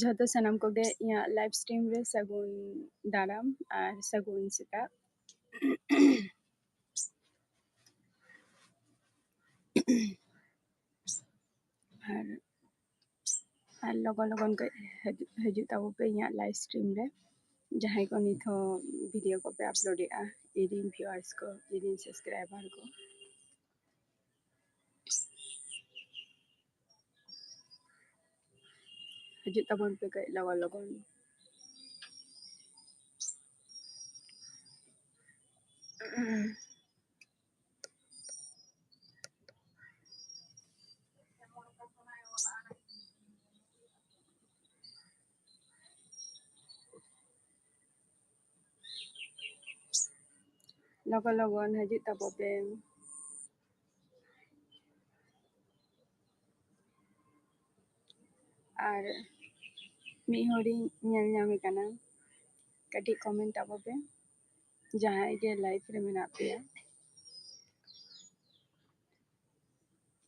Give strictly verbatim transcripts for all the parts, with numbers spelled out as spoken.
ᱡᱷᱚᱛᱚ ᱥᱟᱱᱟᱢ ᱠᱚᱜᱮ ᱤᱧᱟᱹᱜ live stream ᱨᱮ ᱥᱟᱹᱜᱩᱱ ᱫᱟᱨᱟᱢ ᱟᱨ ᱥᱟᱹᱜᱩᱱ ᱥᱮᱛᱟᱜ᱾ ᱟᱨ, ᱟᱨ ᱞᱚᱜᱚᱱ ᱞᱚᱜᱚᱱ ᱜᱮ ᱦᱤᱡᱩᱜ, ᱦᱤᱡᱩᱜ ᱛᱟᱵᱚ ᱯᱮ ᱤᱧᱟᱹᱜ live stream ᱨᱮ᱾ ᱡᱟᱦᱟᱸᱭ ᱠᱚ ᱱᱤᱛ ᱦᱚᱸ video ᱠᱚᱯᱮ upload ᱮᱫᱼᱟ, ᱤᱧᱨᱮᱱ viewers ᱠᱚ, ᱤᱧᱨᱮᱱ subscriber ᱠᱚ, ᱦᱤᱡᱩᱜ ᱛᱟᱵᱚᱱ ᱯᱮ ᱠᱟᱹᱡ ᱞᱚᱜᱚᱱ ᱞᱚᱜᱚᱱ᱾ ᱞᱚᱜᱚᱱ ᱞᱚᱜᱚᱱ ᱦᱤᱡᱩᱜ ᱛᱟᱵᱚ ᱯᱮ᱾ ᱟᱨ ᱢᱤᱫ ᱦᱚᱲᱤᱧ ᱧᱮᱞ ᱧᱟᱢᱮ ᱠᱟᱱᱟ, ᱠᱟᱹᱴᱤᱡ comment ᱛᱟᱵᱚ ᱯᱮ, ᱡᱟᱦᱟᱸᱭ ᱜᱮ live ᱨᱮ ᱢᱮᱱᱟᱜ ᱯᱮᱭᱟ᱾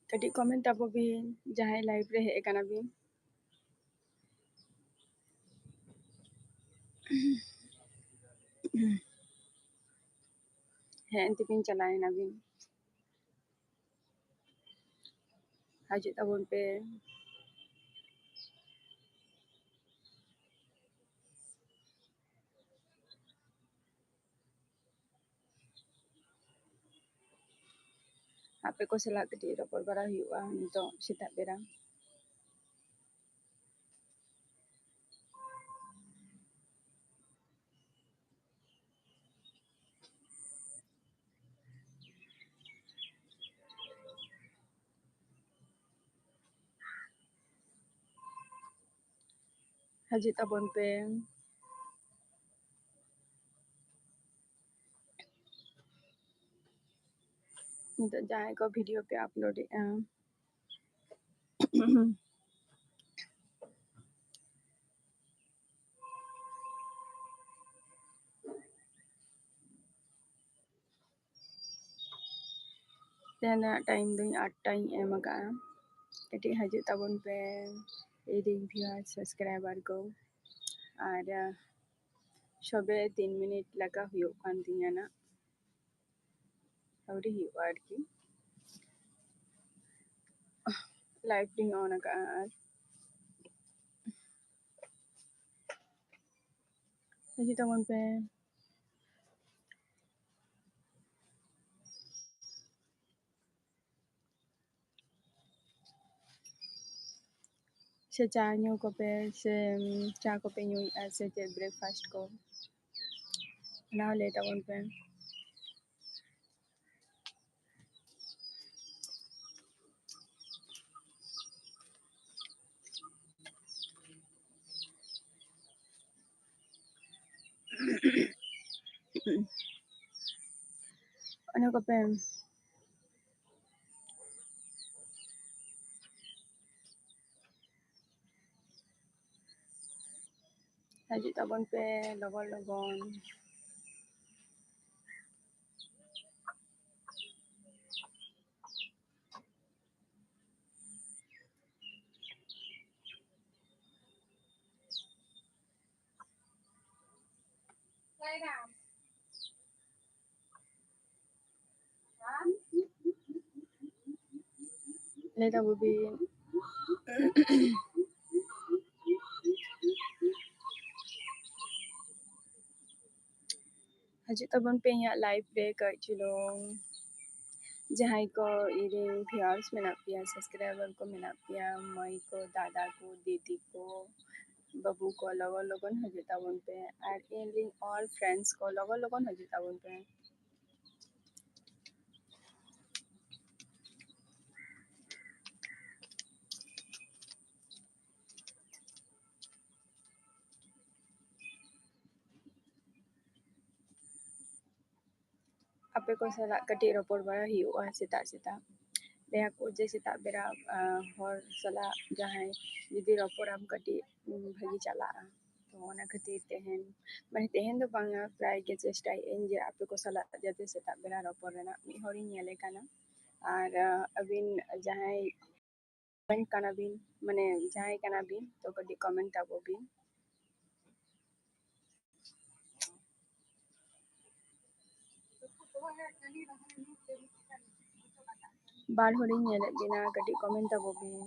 ᱠᱟᱹᱴᱤᱡ comment ᱛᱟᱵᱚ ᱵᱤᱱ, ᱡᱟᱦᱟᱸᱭ live ᱨᱮ ᱦᱮᱡ ᱟᱠᱟᱱᱟ ᱵᱤᱱ᱾ ᱦᱮᱡ ᱮᱱ ᱛᱮᱵᱤᱱ ᱪᱟᱞᱟᱣ ᱮᱱᱟ ᱵᱤᱱ᱾ ᱦᱤᱡᱩᱜ ᱛᱟᱵᱚᱱ ᱯᱮ᱾ ᱟᱯᱮ ᱠᱚ ᱥᱟᱞᱟᱜ ᱠᱟᱹᱴᱤᱡ ᱨᱚᱯᱚᱲ ᱵᱟᱲᱟ ᱦᱩᱭᱩᱜᱼᱟ ᱱᱤᱛᱚᱜ ᱥᱮᱛᱟᱜ ᱵᱮᱲᱟ᱾ ᱦᱤᱡᱩᱜ ᱛᱟᱵᱚᱱ ᱯᱮ᱾ ᱱᱤᱛᱚᱜ ᱡᱟᱦᱟᱸᱭ ᱠᱚ video ᱯᱮ upload ᱮᱫᱼᱟ, ᱛᱮᱦᱮᱧᱟᱜ time ᱫᱚᱧ ᱟᱴᱴᱟᱧ ᱮᱢ ᱟᱠᱟᱫᱼᱟ᱾ ᱠᱟᱹᱴᱤᱡ ᱦᱤᱡᱩᱜ ᱛᱟᱵᱚᱱ ᱯᱮ᱾ ᱤᱧ ᱨᱮᱱ viewer subscriber ᱠᱚ, ᱟᱨ ᱥᱚᱵᱮ ᱛᱤᱱ ᱢᱤᱱᱤᱴ ᱞᱮᱠᱟ ᱦᱩᱭᱩᱜ ᱠᱟᱱ ᱛᱤᱧᱟ ᱱᱟᱜ, ᱟᱹᱣᱨᱤ ᱦᱩᱭᱩᱜᱼᱟ ᱟᱨᱠᱤ᱾ Live ᱨᱤᱧ on ᱟᱠᱟᱫᱼᱟ ᱟᱨ ᱦᱤᱡᱩᱜ ᱛᱟᱵᱚᱱ ᱯᱮ᱾ ᱥᱮ ᱪᱟ ᱧᱩ ᱠᱚᱯᱮ, ᱥᱮ ᱪᱟ ᱠᱚᱯᱮ ᱧᱩᱭᱮᱫᱼᱟ, ᱥᱮ ᱪᱮᱫ breakfast ᱠᱚ, ᱚᱱᱟ ᱦᱚᱸ ᱞᱟᱹᱭ ᱛᱟᱵᱚᱱ ᱯᱮ᱾ ᱚᱱᱟ ᱠᱚᱯᱮ ᱦᱤᱡᱩᱜ ᱛᱟᱵᱚᱱ ᱯᱮ ᱞᱚᱜᱚᱱ ᱞᱚᱜᱚᱱ᱾ ᱞᱟᱹᱭ ᱛᱟᱵᱚ ᱵᱤᱱ᱾ ᱦᱤᱡᱩᱜ ᱛᱟᱵᱚᱱ ᱯᱮ ᱤᱧᱟᱹᱜ live ᱨᱮ ᱠᱟᱹᱡ ᱪᱩᱞᱩᱝ᱾ ᱡᱟᱦᱟᱸᱭ ᱠᱚ ᱤᱧ ᱨᱮᱱ viewers ᱢᱮᱱᱟᱜ ᱯᱮᱭᱟ, subscriber ᱠᱚ ᱢᱮᱱᱟᱜ ᱯᱮᱭᱟ, ᱢᱟᱹᱭ ᱠᱚ, ᱫᱟᱫᱟ ᱠᱚ, ᱫᱤᱫᱤ ᱠᱚ, ᱵᱟᱹᱵᱩ ᱠᱚ, ᱞᱚᱜᱚᱱ ᱞᱚᱜᱚᱱ ᱦᱤᱡᱩᱜ ᱛᱟᱵᱚᱱ ᱯᱮ᱾ ᱟᱨ ᱤᱧ ᱨᱮᱱ all friends ᱠᱚ, ᱞᱚᱜᱚᱱ ᱞᱚᱜᱚᱱ ᱦᱤᱡᱩᱜ ᱛᱟᱵᱚᱱ ᱯᱮ᱾ ᱟᱯᱮ ᱠᱚ ᱥᱟᱞᱟᱜ ᱠᱟᱹᱴᱤᱡ ᱨᱚᱯᱚᱲ ᱵᱟᱲᱟ ᱦᱩᱭᱩᱜᱼᱟ ᱥᱮᱛᱟᱜ ᱥᱮᱛᱟᱜ᱾ ᱞᱟᱹᱭᱟᱠᱚ ᱡᱮ ᱥᱮᱛᱟᱜ ᱵᱮᱲᱟ, ᱟᱸ, ᱦᱚᱲ ᱥᱟᱞᱟᱜ ᱡᱟᱦᱟᱸᱭ ᱡᱩᱫᱤ ᱨᱚᱯᱚᱲᱟᱢ ᱠᱟᱹᱴᱤᱡ, ᱩᱸ, ᱵᱷᱟᱹᱜᱤ ᱪᱟᱞᱟᱜᱼᱟ᱾ ᱛᱚ ᱚᱱᱟ ᱠᱷᱟᱹᱛᱤᱨ ᱛᱮᱦᱮᱧ, ᱢᱟᱱᱮ ᱛᱮᱦᱮᱧ ᱫᱚ ᱵᱟᱝᱟ, ᱯᱨᱟᱭ ᱜᱮ ᱪᱮᱥᱴᱟᱭᱮᱫ ᱟᱹᱧ ᱡᱮ ᱟᱯᱮ ᱠᱚ ᱥᱟᱞᱟᱜ ᱡᱟᱛᱮ ᱥᱮᱛᱟᱜ ᱵᱮᱲᱟ ᱨᱚᱯᱚᱲ ᱨᱮᱱᱟᱜ᱾ ᱢᱤᱫ ᱦᱚᱲᱤᱧ ᱧᱮᱞᱮ ᱠᱟᱱᱟ, ᱟᱨ, ᱟᱸ, ᱟᱹᱵᱤᱱ ᱡᱟᱦᱟᱸᱭ ᱠᱟᱱᱟ ᱵᱤᱱ, ᱢᱟᱱᱮ ᱡᱟᱦᱟᱸᱭ ᱠᱟᱱᱟ ᱵᱤᱱ, ᱛᱚ ᱠᱟᱹᱴᱤᱡ comment ᱛᱟᱵᱚ ᱵᱤᱱ᱾ ᱵᱟᱨ ᱦᱚᱲᱤᱧ ᱧᱮᱞᱮᱫ ᱵᱤᱱᱟ, ᱠᱟᱹᱴᱤᱡ comment ᱛᱟᱵᱚ ᱵᱤᱱ᱾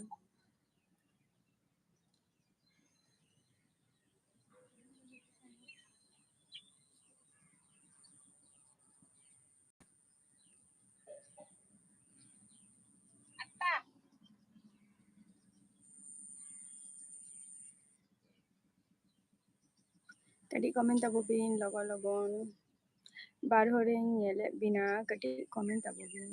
ᱠᱟᱹᱴᱤᱡ comment ᱛᱟᱵᱚ ᱵᱤᱱ ᱞᱚᱜᱚᱱ ᱞᱚᱜᱚᱱ᱾ ᱵᱟᱨ ᱦᱚᱲᱤᱧ ᱧᱮᱞᱮᱫ ᱵᱤᱱᱟ, ᱠᱟᱹᱴᱤᱡ comment ᱛᱟᱵᱚ ᱵᱤᱱ᱾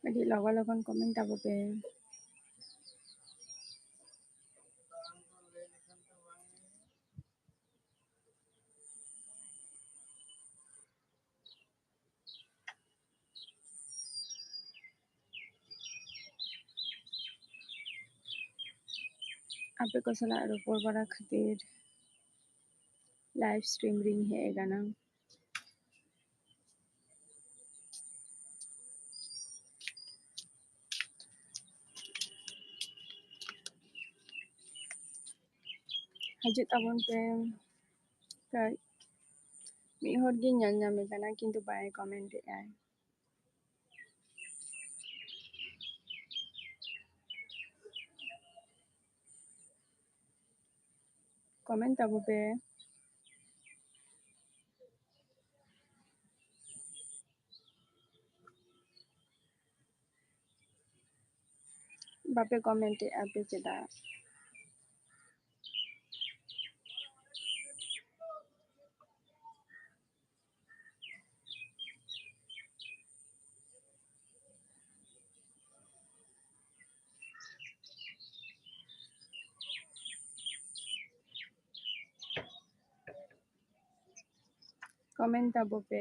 ᱟᱹᱰᱤ ᱞᱚᱜᱚᱱ ᱞᱚᱜᱚᱱ comment ᱛᱟᱵᱚ ᱯᱮ᱾ ᱟᱯᱮ ᱠᱚ ᱥᱟᱞᱟᱜ ᱨᱚᱯᱚᱲ ᱵᱟᱲᱟ ᱠᱷᱟᱹᱛᱤᱨ live stream ᱨᱤᱧ ᱦᱮᱡ ᱟᱠᱟᱱᱟ᱾ ᱦᱤᱡᱩᱜ ᱛᱟᱵᱚᱱ ᱯᱮ᱾ ᱠᱟᱹᱡ ᱢᱤᱫ ᱦᱚᱲ ᱜᱮ ᱧᱮᱞ ᱧᱟᱢᱮ ᱠᱟᱱᱟ, ᱠᱤᱱᱛᱩ ᱵᱟᱭ comment ᱮᱫᱟᱭ᱾ Comment ᱛᱟᱵᱚ ᱯᱮ᱾ ᱵᱟᱯᱮ comment ᱮᱫᱼᱟ ᱯᱮ ᱪᱮᱫᱟᱜ? Comment ᱛᱟᱵᱚ ᱯᱮ᱾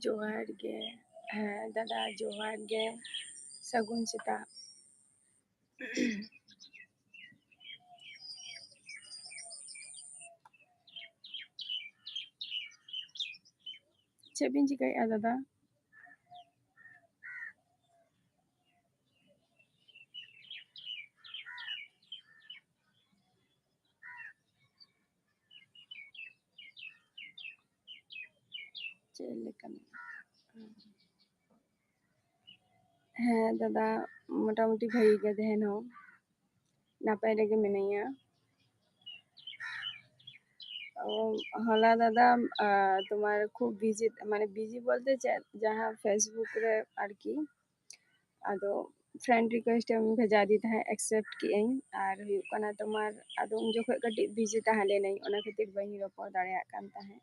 ᱡᱚᱦᱟᱨ ᱜᱮ᱾ ᱦᱮᱸ ᱫᱟᱫᱟ, ᱡᱚᱦᱟᱨ ᱜᱮ, ᱥᱟᱹᱜᱩᱱ ᱥᱮᱛᱟᱜ᱾ ᱪᱮᱫ ᱵᱤᱱ ᱪᱤᱠᱟᱹᱭᱮᱫᱼᱟ ᱫᱟᱫᱟ? ᱪᱮᱫ ᱞᱮᱠᱟ ᱢᱮᱱᱟᱜᱼᱟ? ᱦᱮᱸ ᱫᱟᱫᱟ, ᱢᱚᱴᱟᱢᱩᱴᱤ ᱵᱷᱟᱹᱜᱤ ᱜᱮ ᱛᱟᱦᱮᱱ ᱦᱚᱸ᱾ ᱱᱟᱯᱟᱭ ᱨᱮᱜᱮ ᱢᱤᱱᱟᱹᱧᱟ᱾ ᱚ, ᱦᱚᱞᱟ ᱫᱟᱫᱟ, ᱟᱨ ᱛᱳᱢᱟᱨ ᱠᱷᱩᱵ ᱵᱤᱡᱤ, ᱢᱟᱱᱮ ᱵᱤᱡᱤ ᱵᱚᱞᱛᱮ ᱪᱮᱫ, ᱡᱟᱦᱟᱸ Facebook ᱨᱮ ᱟᱨᱠᱤ, ᱟᱫᱚ friend request ᱮᱢ ᱵᱷᱮᱡᱟ ᱟᱹᱫᱤᱧ ᱛᱟᱦᱮᱸᱫ, accept ᱠᱮᱜ ᱟᱹᱧ᱾ ᱟᱨ ᱦᱩᱭᱩᱜ ᱠᱟᱱᱟ ᱛᱳᱢᱟᱨ, ᱟᱫᱚ ᱩᱱ ᱡᱚᱠᱷᱚᱱ ᱠᱟᱹᱴᱤᱡ ᱵᱤᱡᱤ ᱛᱟᱦᱮᱸ ᱞᱮᱱᱟᱹᱧ, ᱚᱱᱟ ᱠᱷᱟᱹᱛᱤᱨ ᱵᱟᱹᱧ ᱨᱚᱯᱚᱲ ᱫᱟᱲᱮᱭᱟᱜ ᱠᱟᱱ ᱛᱟᱦᱮᱸᱫ᱾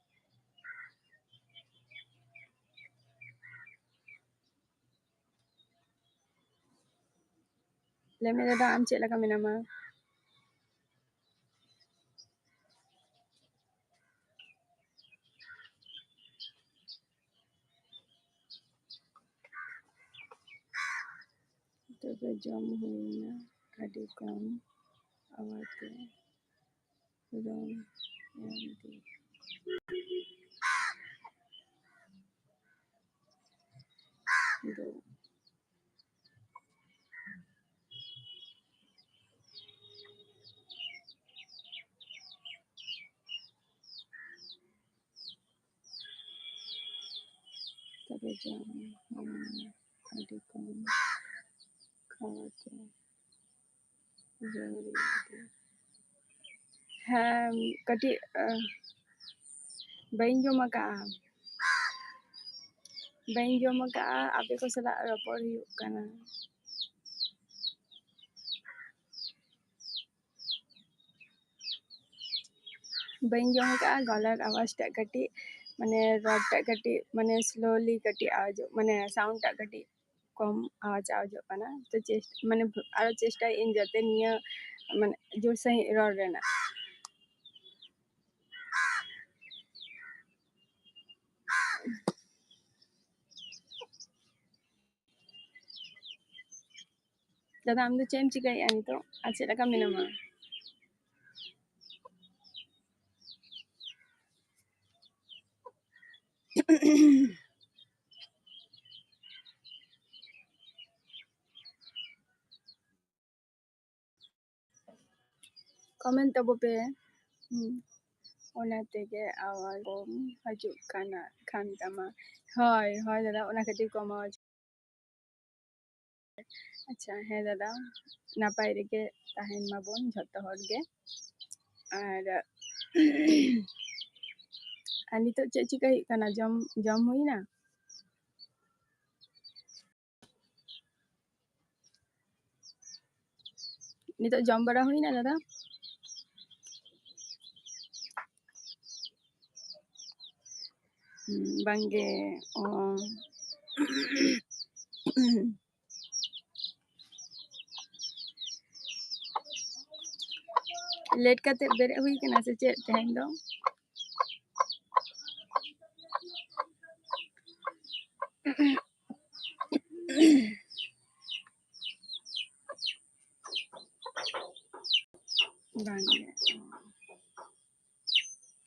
ᱞᱟᱹᱭ ᱢᱮ ᱫᱟᱫᱟ, ᱟᱢ ᱪᱮᱫ ᱞᱮᱠᱟ ᱢᱮᱱᱟᱢᱟ? ᱛᱚᱵᱮ ᱡᱚᱢ ᱦᱩᱭᱱᱟ ᱟᱹᱰᱤ ᱠᱚᱢ ᱟᱣᱟᱡ ᱛᱮ᱾ ᱨᱚᱲ ᱮᱢ ᱫᱤ᱾ ᱫᱚ᱾ ᱛᱚᱵᱮ ᱡᱚᱢ ᱦᱚᱸ ᱟᱹᱰᱤ ᱠᱚᱢ ᱠᱷᱟᱣᱟ ᱛᱮ᱾ ᱦᱮᱸ, ᱠᱟᱹᱴᱤᱡ, ᱟᱸ, ᱵᱟᱹᱧ ᱡᱚᱢ ᱟᱠᱟᱜᱼᱟ᱾ ᱵᱟᱹᱧ ᱡᱚᱢ ᱟᱠᱟᱜᱼᱟ, ᱟᱯᱮ ᱠᱚ ᱥᱟᱞᱟᱜ ᱨᱚᱯᱚᱲ ᱦᱩᱭᱩᱜ ᱠᱟᱱᱟ᱾ ᱵᱟᱹᱧ ᱡᱚᱢ ᱟᱠᱟᱜᱼᱟ, ᱜᱚᱞᱟᱨ ᱟᱣᱟᱡᱽ ᱴᱟᱜ ᱠᱟᱹᱴᱤᱡ, ᱢᱟᱱᱮ, ᱨᱚᱲ ᱴᱟᱜ ᱠᱟᱹᱴᱤᱡ, ᱢᱟᱱᱮ, slowly ᱠᱟᱹᱴᱤᱡ ᱟᱣᱟᱡᱚᱜ, ᱢᱟᱱᱮ, sound ᱴᱟᱜ ᱠᱟᱹᱴᱤᱡ ᱠᱚᱢ ᱟᱣᱟᱡᱽ ᱟᱣᱟᱡᱚᱜ ᱠᱟᱱᱟ᱾ ᱛᱚ ᱪᱮᱥ-, ᱢᱟᱱᱮ, ᱟᱨᱚ ᱪᱮᱥᱴᱟᱭᱮᱫ ᱟᱹᱧ ᱡᱟᱛᱮ ᱱᱤᱭᱟᱹ, ᱢᱟᱱᱮ, ᱡᱳᱨ ᱥᱟᱺᱦᱤᱡ ᱨᱚᱲ ᱨᱮᱱᱟᱜ᱾ ᱫᱟᱫᱟ, ᱟᱢ ᱫᱚ ᱪᱮᱫ ᱮᱢ ᱪᱤᱠᱟᱹᱭᱮᱫᱼᱟ ᱱᱤᱛᱚᱜ? ᱟᱨ ᱪᱮᱫ ᱞᱮᱠᱟ ᱢᱮᱱᱟᱢᱟ? Comment ᱛᱟᱵᱚ ᱯᱮ᱾ ᱦᱩᱸ᱾ ᱚᱱᱟ ᱛᱮᱜᱮ ᱟᱣᱟᱡᱽ ᱠᱚᱢ ᱦᱤᱡᱩᱜ ᱠᱟᱱᱟ ᱠᱷᱟᱱ ᱛᱟᱢᱟ᱾ ᱦᱳᱭ, ᱦᱳᱭ ᱫᱟᱫᱟ, ᱚᱱᱟ ᱠᱷᱟᱹᱛᱤᱨ ᱠᱚᱢ ᱟᱣᱟᱡᱽ᱾ ᱟᱪᱪᱷᱟ, ᱦᱮᱸ ᱫᱟᱫᱟ, ᱱᱟᱯᱟᱭ ᱨᱮᱜᱮ ᱛᱟᱦᱮᱱ ᱢᱟᱵᱚᱱ ᱡᱷᱚᱛᱚ ᱦᱚᱲ ᱜᱮ᱾ ᱟᱨ, ᱟᱨ ᱱᱤᱛᱚᱜ ᱪᱮᱫ ᱪᱤᱠᱟᱹ ᱦᱩᱭᱩᱜ ᱠᱟᱱᱟ? ᱡᱚᱢ, ᱡᱚᱢ ᱦᱩᱭᱱᱟ? ᱱᱤᱛᱚᱜ ᱡᱚᱢ ᱵᱟᱲᱟ ᱦᱩᱭᱱᱟ ᱫᱟᱫᱟ? ᱦᱩᱸ, ᱵᱟᱝᱜᱮ᱾ ᱚ᱾ ᱞᱮᱴ ᱠᱟᱛᱮ ᱵᱮᱨᱮᱫ ᱦᱩᱭ ᱠᱟᱱᱟ ᱥᱮ ᱪᱮᱫ ᱛᱮᱦᱮᱧ ᱫᱚ? ᱵᱟᱝᱜᱮ᱾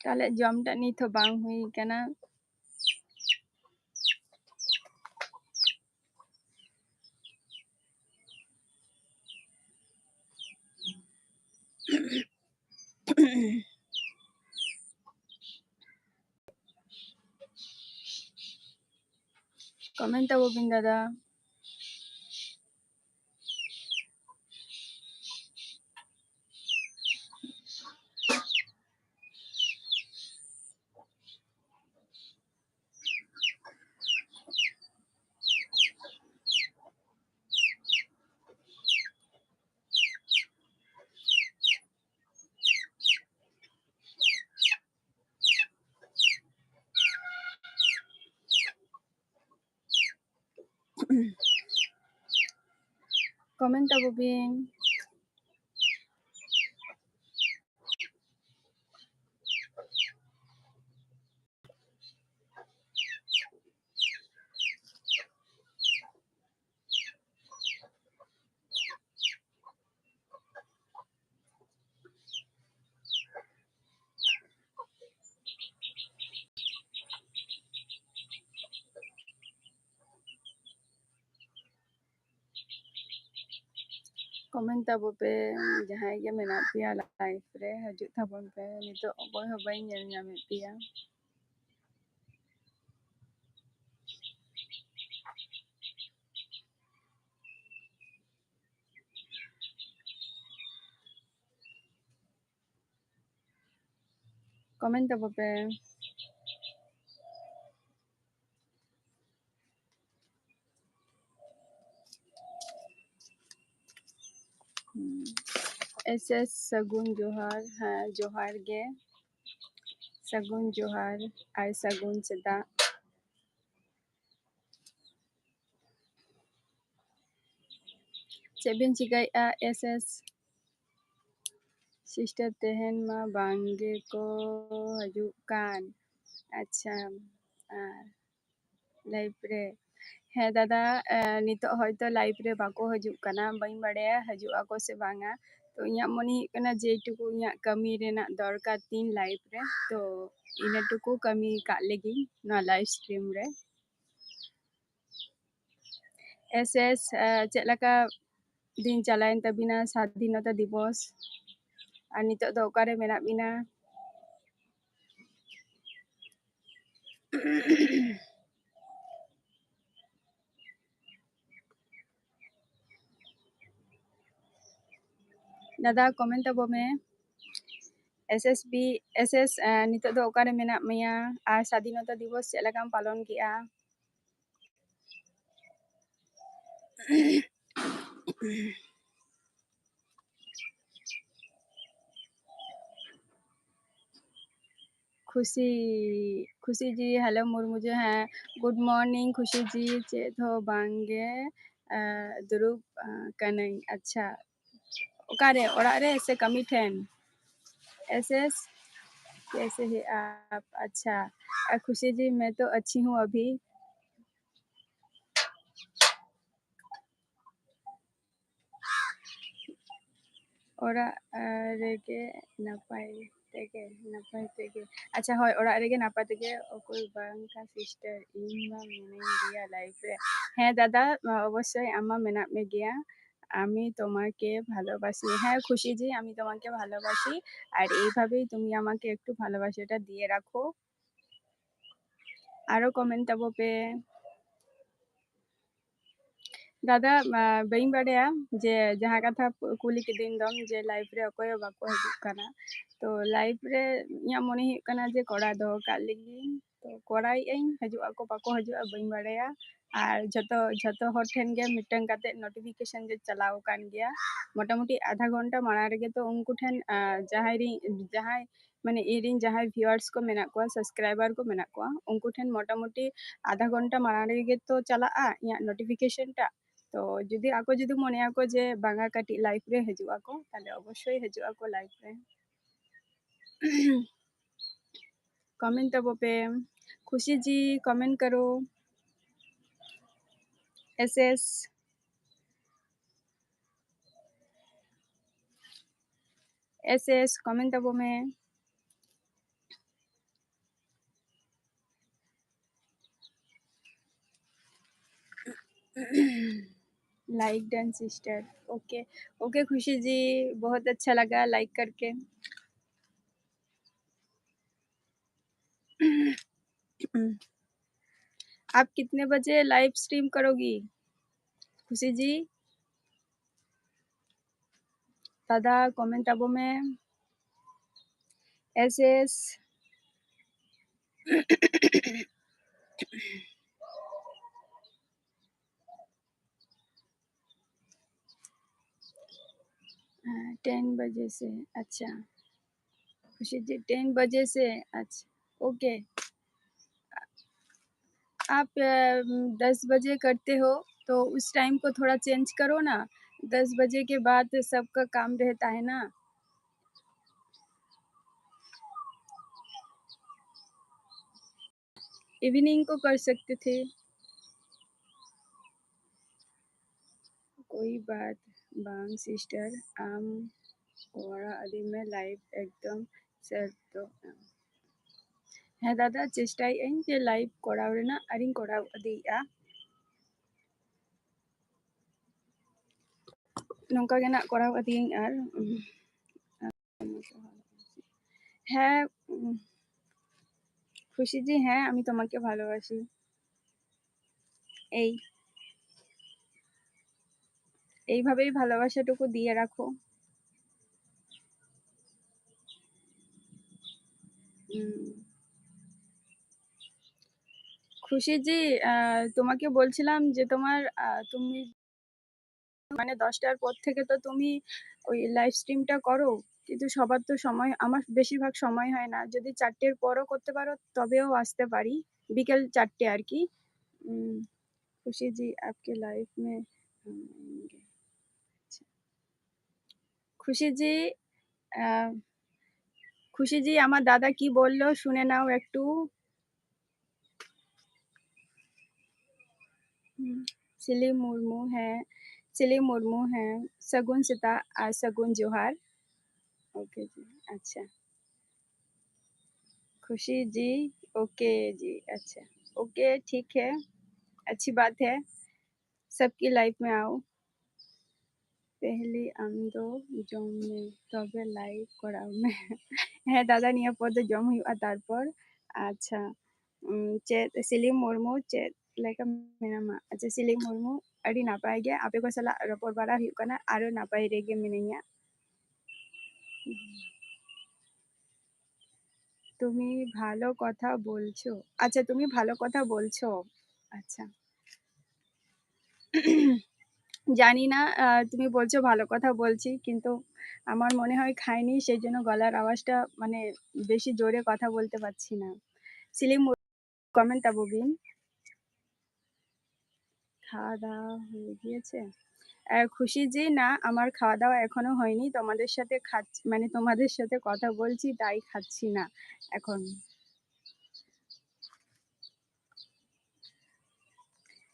ᱛᱟᱦᱞᱮ ᱡᱚᱢᱴᱟᱜ ᱱᱤᱛ ᱦᱚᱸ ᱵᱟᱝ ᱦᱩᱭ ᱠᱟᱱᱟ᱾ Comment ᱛᱟᱵᱚ ᱵᱤᱱ ᱫᱟᱫᱟ᱾ Comment ᱛᱟᱵᱚ ᱵᱤᱱ᱾ ᱠᱚᱢᱮᱱᱴ ᱛᱟᱵᱚ ᱯᱮ, ᱡᱟᱦᱟᱸᱭ ᱜᱮ ᱢᱮᱱᱟᱜ ᱯᱮᱭᱟ ᱞᱟᱭᱤᱵᱷ ᱨᱮ, ᱦᱤᱡᱩᱜ ᱛᱟᱵᱚᱱ ᱯᱮ᱾ ᱱᱤᱛᱚᱜ ᱚᱠᱚᱭ ᱦᱚᱸ ᱵᱟᱹᱧ ᱧᱮᱞ ᱧᱟᱢᱮᱫ ᱯᱮᱭᱟ᱾ ᱠᱚᱢᱮᱱᱴ ᱛᱟᱵᱚ ᱯᱮ᱾ ᱮᱥ ᱮᱥ ᱥᱟᱹᱜᱩᱱ ᱡᱚᱦᱟᱨ᱾ ᱦᱮᱸ, ᱡᱚᱦᱟᱨ ᱜᱮ, ᱥᱟᱹᱜᱩᱱ ᱡᱚᱦᱟᱨ ᱟᱨ ᱥᱟᱹᱜᱩᱱ ᱥᱮᱛᱟᱜ᱾ ᱪᱮᱫ ᱵᱤᱱ ᱪᱤᱠᱟᱹᱭᱮᱫᱼᱟ ᱮᱥ ᱮᱥ ᱥᱤᱥᱴᱟᱨ? ᱛᱮᱦᱮᱧ ᱢᱟ ᱵᱟᱝ ᱜᱮᱠᱚ ᱦᱤᱡᱩᱜ ᱠᱟᱱ᱾ ᱟᱪᱪᱷᱟ, ᱟᱨ ᱞᱟᱭᱤᱵᱷ ᱨᱮ, ᱦᱮᱸ ᱫᱟᱫᱟ, ᱮ, ᱱᱤᱛᱚᱜ ᱦᱚᱭᱛᱚ ᱞᱟᱭᱤᱵᱷ ᱨᱮ ᱵᱟᱠᱚ ᱦᱤᱡᱩᱜ ᱠᱟᱱᱟ, ᱵᱟᱹᱧ ᱵᱟᱲᱟᱭᱟ ᱦᱤᱡᱩᱜ ᱟᱠᱚ ᱥᱮ ᱵᱟᱝᱟ᱾ ᱛᱚ ᱤᱧᱟᱹᱜ ᱢᱚᱱᱮ ᱦᱩᱭᱩᱜ ᱠᱟᱱᱟ ᱡᱮᱴᱩᱠᱩ ᱤᱧᱟᱹᱜ ᱠᱟᱹᱢᱤ ᱨᱮᱱᱟᱜ ᱫᱚᱨᱠᱟᱨ ᱛᱤᱧ ᱞᱟᱭᱤᱵᱷ ᱨᱮ, ᱛᱚ ᱤᱱᱟᱹᱴᱩᱠᱩ ᱠᱟᱹᱢᱤ ᱠᱟᱜ ᱞᱮᱜᱤᱧ ᱱᱚᱣᱟ ᱞᱟᱭᱤᱵᱷ ᱥᱴᱨᱤᱢ ᱨᱮ᱾ ᱮᱥ ᱮᱥ, ᱮ, ᱪᱮᱫ ᱞᱮᱠᱟ ᱫᱤᱱ ᱪᱟᱞᱟᱣᱮᱱ ᱛᱟᱵᱤᱱᱟ ᱥᱟᱫᱷᱤᱱᱚᱛᱟ ᱫᱤᱵᱚᱥ? ᱟᱨ ᱱᱤᱛᱚᱜ ᱫᱚ ᱚᱠᱟᱨᱮ ᱢᱮᱱᱟᱜ ᱵᱤᱱᱟ? ᱫᱟᱫᱟ, ᱠᱚᱢᱮᱱᱴ ᱛᱟᱵᱚ ᱢᱮ᱾ S S B, S S, ᱮ, ᱱᱤᱛᱚᱜ ᱫᱚ ᱚᱠᱟᱨᱮ ᱢᱮᱱᱟᱜ ᱢᱮᱭᱟ? ᱟᱨ ᱥᱟᱫᱷᱤᱱᱚᱛᱟ ᱫᱤᱵᱚᱥ ᱪᱮᱫ ᱞᱮᱠᱟᱢ ᱯᱟᱞᱚᱱ ᱠᱮᱜᱼᱟ? ᱠᱷᱩᱥᱤ, ᱠᱷᱩᱥᱤ ᱡᱤ, hello ᱢᱩᱨᱢᱩ ᱡᱤ, ᱦᱮᱸ, good morning ᱠᱷᱩᱥᱤ ᱡᱤ, ᱪᱮᱫ ᱦᱚᱸ ᱵᱟᱝ ᱜᱮ, ᱟᱸ, ᱫᱩᱲᱩᱵ, ᱟᱸ, ᱠᱟᱹᱱᱟᱹᱧ᱾ ᱟᱪᱪᱷᱟ, ᱚᱠᱟᱨᱮ, ᱚᱲᱟᱜ ᱨᱮ ᱥᱮ ᱠᱟᱹᱢᱤ ᱴᱷᱮᱱ? ᱮᱥ ᱮᱥ, कैसे हैं आप? अच्छा, ᱟᱨ ᱠᱷᱩᱥᱤ ᱡᱤ, मैं तो अच्छी हूँ अभी। ᱚᱲᱟᱜ ᱨᱮᱜᱮ ᱱᱟᱯᱟᱭ ᱛᱮᱜᱮ, ᱱᱟᱯᱟᱭ ᱛᱮᱜᱮ᱾ ᱟᱪᱪᱷᱟ, ᱦᱳᱭ, ᱚᱲᱟᱜ ᱨᱮᱜᱮ ᱱᱟᱯᱟᱭ ᱛᱮᱜᱮ᱾ ᱚᱠᱚᱭ ᱵᱟᱝ ᱠᱟ ᱥᱤᱥᱴᱟᱨ, ᱤᱧ ᱢᱟ ᱢᱤᱱᱟᱹᱧ ᱜᱮᱭᱟ ᱞᱟᱭᱤᱵᱷ ᱨᱮ᱾ ᱦᱮᱸ ᱫᱟᱫᱟ, ᱚᱵᱚᱥᱥᱳᱭ ᱟᱢ ᱢᱟ ᱢᱮᱱᱟᱜ ᱢᱮ ᱜᱮᱭᱟ᱾ আমি তোমাকে ভালোবাসি। হ্যাঁ খুশি জি, আমি তোমাকে ভালোবাসি। আর এইভাবেই তুমি আমাকে একটু ভালোবাসাটা দিয়ে রাখো। আরো কমেন্ট ᱛᱟᱵᱚ ᱯᱮ᱾ ᱫᱟᱫᱟ, ᱟᱸ, ᱵᱟᱹᱧ ᱵᱟᱲᱟᱭᱟ ᱡᱮ ᱡᱟᱦᱟᱸ ᱠᱟᱛᱷᱟ ᱠᱩᱞᱤ ᱠᱤᱫᱤᱧ ᱫᱚᱢ ᱡᱮ live ᱨᱮ ᱚᱠᱚᱭ ᱦᱚᱸ ᱵᱟᱠᱚ ᱦᱤᱡᱩᱜ ᱠᱟᱱᱟ᱾ ᱛᱚ live ᱨᱮ ᱤᱧᱟᱹᱜ ᱢᱚᱱᱮ ᱦᱩᱭᱩᱜ ᱠᱟᱱᱟ ᱡᱮ ᱠᱚᱨᱟᱣ ᱫᱚᱦᱚ ᱠᱟᱜ ᱞᱮᱜᱤᱧ᱾ ᱛᱚ ᱠᱚᱨᱟᱣᱮᱫ ᱟᱹᱧ, ᱦᱤᱡᱩᱜ ᱟᱠᱚ ᱵᱟᱠᱚ ᱦᱤᱡᱩᱜᱼᱟ ᱵᱟᱹᱧ ᱵᱟᱲᱟᱭᱟ᱾ ᱟᱨ ᱡᱷᱚᱛᱚ, ᱡᱷᱚᱛᱚ ᱦᱚᱲ ᱴᱷᱮᱱ ᱜᱮ ᱢᱤᱫᱴᱟᱝ ᱠᱟᱛᱮ notification ᱡᱮ ᱪᱟᱞᱟᱣ ᱟᱠᱟᱱ ᱜᱮᱭᱟ᱾ ᱢᱚᱴᱟᱢᱩᱴᱤ ᱟᱫᱷᱟ ᱜᱷᱚᱱᱴᱟ ᱢᱟᱲᱟᱝ ᱨᱮᱜᱮ ᱛᱚ ᱩᱱᱠᱩ ᱴᱷᱮᱱ, ᱟᱸ, ᱡᱟᱦᱟᱸᱭ ᱨᱤᱧ, ᱡᱟᱦᱟᱸᱭ ᱢᱟᱱᱮ ᱤᱧᱨᱮᱱ ᱡᱟᱦᱟᱸᱭ viewers ᱠᱚ ᱢᱮᱱᱟᱜ ᱠᱚᱣᱟ, subscriber ᱠᱚ ᱢᱮᱱᱟᱜ ᱠᱚᱣᱟ, ᱩᱱᱠᱩ ᱴᱷᱮᱱ ᱢᱚᱴᱟᱢᱩᱴᱤ ᱟᱫᱷᱟ ᱜᱷᱚᱱᱴᱟ ᱢᱟᱲᱟᱝ ᱨᱮᱜᱮ ᱛᱚ ᱪᱟᱞᱟᱜᱼᱟ ᱤᱧᱟᱹᱜ notification ᱴᱟᱜ᱾ ᱛᱚ ᱡᱩᱫᱤ ᱟᱠᱚ ᱡᱩᱫᱤ ᱢᱚᱱᱮᱭᱟᱠᱚ ᱡᱮ ᱵᱟᱝᱟ ᱠᱟᱹᱴᱤᱡ live ᱨᱮ ᱦᱤᱡᱩᱜ ᱟᱠᱚ, ᱛᱟᱦᱞᱮ ᱚᱵᱚᱥᱥᱳᱭ ᱦᱤᱡᱩᱜ ᱟᱠᱚ live ᱨᱮ᱾ Comment ᱛᱟᱵᱚ ᱯᱮ᱾ ᱠᱷᱩᱥᱤ ᱡᱤ, comment ᱠᱟᱨᱳ᱾ S S, S S, comment ᱛᱟᱵᱚ ᱢᱮ᱾ Like done sister। OK, OK खुशी जी, बहुत अच्छा लगा like करके। आप कितने बजे live stream करोगी खुशी जी? ᱫᱟᱫᱟ, comment ᱛᱟᱵᱚ ᱢᱮ᱾ S S, हाँ, ten बजे से। अच्छा खुशी जी, ten बजे से। अच्छा, OK। आप अ, दस बजे करते हो तो उस टाइम को थोड़ा चेंज करो ना। दस बजे के बाद सबका काम रहता है ना। इवनिंग को कर सकते थे। कोई बात ᱵᱟᱝ ᱥᱤᱥᱴᱟᱨ, ᱟᱢ ᱚᱲᱟᱜ ᱟᱹᱫᱤ ᱢᱮ, live ᱮᱠᱫᱚᱢ ᱥᱮᱴ ᱫᱚ᱾ ᱦᱮᱸ ᱫᱟᱫᱟ, ᱪᱮᱥᱴᱟᱭᱮᱫ ᱟᱹᱧ ᱡᱮ live ᱠᱚᱨᱟᱣ ᱨᱮᱱᱟᱜ, ᱟᱨᱤᱧ ᱠᱚᱨᱟᱣ ᱤᱫᱤᱭᱮᱫᱼᱟ᱾ ᱱᱚᱝᱠᱟ ᱜᱮ ᱱᱟᱜ ᱠᱚᱨᱟᱣ ᱤᱫᱤᱭᱟᱹᱧ ᱟᱨ, ᱩᱢ, ᱦᱮᱸ, ᱩᱢ, খুশি জি, হ্যাঁ, আমি তোমাকে ভালোবাসি। এই, এইভাবেই ভালোবাসাটুকু দিয়ে রাখো। উম, খুশি জি, আহ, তোমাকে বলছিলাম যে তোমার, আহ, তুমি মানে দশটার পর থেকে তো তুমি ওই লাইভ স্ট্রিমটা করো, কিন্তু সবার তো সময়, আমার বেশিরভাগ সময় হয় না। যদি চারটের পরও করতে পারো, তবেও আসতে পারি, বিকেল চারটে আর কি। উম, খুশি জি, আপকে লাইভ মে আচ্ছা। খুশি জি, আহ, খুশি জি, আমার দাদা কি বললো শুনে নাও একটু। হুম, সিলি মুর্মু, হ্যাঁ, সিলি মুর্মু, হ্যাঁ, শগুন সেতা আর শগুন জোহার। ওকে জি, আচ্ছা। খুশি জি, ওকে জি, আচ্ছা। ওকে, ঠিক হ্যাঁ, अच्छी बात है। सबकी लाइफ में आओ। পেহলি আম দো জম নে, তবে লাইভ করাও মে। ᱦᱮᱸ ᱫᱟᱫᱟ, ᱱᱤᱭᱟᱹ ᱯᱚᱨ ᱫᱚ ᱡᱚᱢ ᱦᱩᱭᱩᱜᱼᱟ ᱛᱟᱨᱯᱚᱨ᱾ ᱟᱪᱪᱷᱟ, ᱩᱢ, ᱪᱮᱫ ᱥᱤᱞᱤ ᱢᱩᱨᱢᱩ ᱪᱮᱫ ᱞᱮᱠᱟ ᱢᱮᱱᱟᱢᱟ? ᱟᱪᱪᱷᱟ, ᱥᱤᱞᱤ ᱢᱩᱨᱢᱩ, ᱟᱹᱰᱤ ᱱᱟᱯᱟᱭ ᱜᱮ, ᱟᱯᱮ ᱠᱚ ᱥᱟᱞᱟᱜ ᱨᱚᱯᱚᱲ ᱵᱟᱲᱟ ᱦᱩᱭᱩᱜ ᱠᱟᱱᱟ, ᱟᱨᱚ ᱱᱟᱯᱟᱭ ᱨᱮᱜᱮ ᱢᱤᱱᱟᱹᱧᱟ᱾ তুমি ভালো কথা বলছো। আচ্ছা, তুমি ভালো কথা বলছো। আচ্ছা। জানি না, আহ, তুমি বলছো ভালো কথা বলছি, কিন্তু আমার মনে হয় খাইনি, সেই জন্য গলার আওয়াজটা মানে বেশি জোরে কথা বলতে পারছি না। সিলি মুর-, কমেন্ট আবো বিন। খাওয়া দাওয়া হয়ে গিয়েছে? আহ, খুশি জি, না, আমার খাওয়া দাওয়া এখনো হয়নি, তোমাদের সাথে খাচ্ছি, মানে তোমাদের সাথে কথা বলছি, তাই খাচ্ছি না এখন।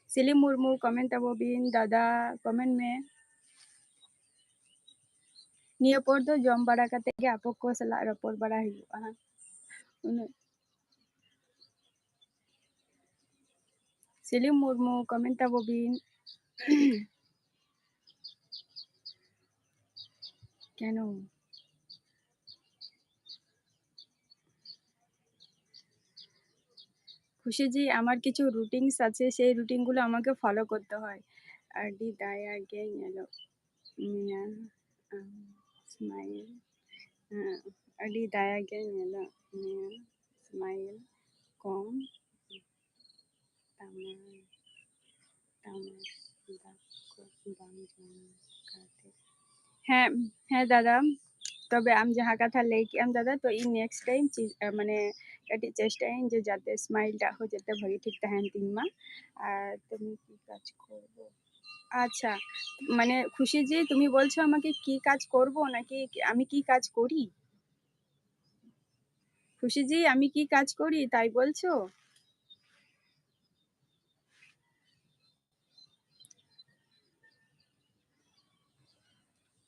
ᱥᱤᱞᱤ ᱢᱩᱨᱢᱩ, ᱠᱚᱢᱮᱱᱴ ᱛᱟᱵᱚ ᱵᱤᱱ, ᱫᱟᱫᱟ, ᱠᱚᱢᱮᱱᱴ ᱢᱮ᱾ ᱱᱤᱭᱟᱹ ᱯᱚᱨ ᱫᱚ ᱡᱚᱢ ᱵᱟᱲᱟ ᱠᱟᱛᱮ ᱜᱮ ᱟᱯᱚ ᱠᱚ ᱥᱟᱞᱟᱜ ᱨᱚᱯᱚᱲ ᱵᱟᱲᱟ ᱦᱩᱭᱩᱜᱼᱟ᱾ ᱩᱱᱟᱹᱜ ᱥᱤᱞᱤ ᱢᱩᱨᱢᱩ, ᱠᱚᱢᱮᱱᱴ ᱛᱟᱵᱚ ᱵᱤᱱ᱾ কেন? খুশি জি, আমার কিছু রুটিনস আছে, সেই রুটিনগুলো আমাকে ফলো করতে হয়। ᱟᱹᱰᱤ ᱫᱟᱭᱟ ᱜᱮ ᱧᱮᱞᱚᱜ ᱢᱮᱭᱟ, ᱟᱢ, ᱥᱢᱟᱭᱤᱞ᱾ ᱦᱮᱸ, ᱟᱹᱰᱤ ᱫᱟᱭᱟ ᱜᱮ ᱧᱮᱞᱚᱜ ᱢᱮᱭᱟ, ᱥᱢᱟᱭᱤᱞ᱾ ᱠᱚᱢ ᱛᱟᱢᱟ, ᱛᱟᱢᱟ, ᱫᱟᱜ ᱠᱚ ᱵᱟᱝ ᱡᱚᱢ ᱠᱟᱛᱮ᱾ ᱦᱮᱸ, ᱦᱮᱸ ᱫᱟᱫᱟ, ᱛᱚᱵᱮ ᱟᱢ ᱡᱟᱦᱟᱸ ᱠᱟᱛᱷᱟ ᱞᱟᱹᱭ ᱠᱮᱜ ᱟᱢ ᱫᱟᱫᱟ, ᱛᱚ ᱤᱧ ᱱᱮᱠᱥᱴ ᱴᱟᱭᱤᱢ ᱪᱮ-, ᱢᱟᱱᱮ ᱠᱟᱹᱴᱤᱡ ᱪᱮᱥᱴᱟᱭᱟᱹᱧ ᱡᱮ ᱡᱟᱛᱮ ᱥᱢᱟᱭᱤᱞ ᱴᱟᱜ ᱦᱚᱸ ᱡᱟᱛᱮ ᱵᱷᱟᱹᱜᱤ ᱴᱷᱤᱠ ᱛᱟᱦᱮᱱ ᱛᱤᱧ ᱢᱟ᱾ ᱟᱨ ᱛᱩᱢᱤ ᱠᱤ ᱠᱟᱡᱽ ᱠᱚᱨᱵᱚ? আচ্ছা, মানে খুশি জি, তুমি বলছো আমাকে কি কাজ করব নাকি কি-, আমি কি কাজ করি? খুশি জি, আমি কি কাজ করি তাই বলছো?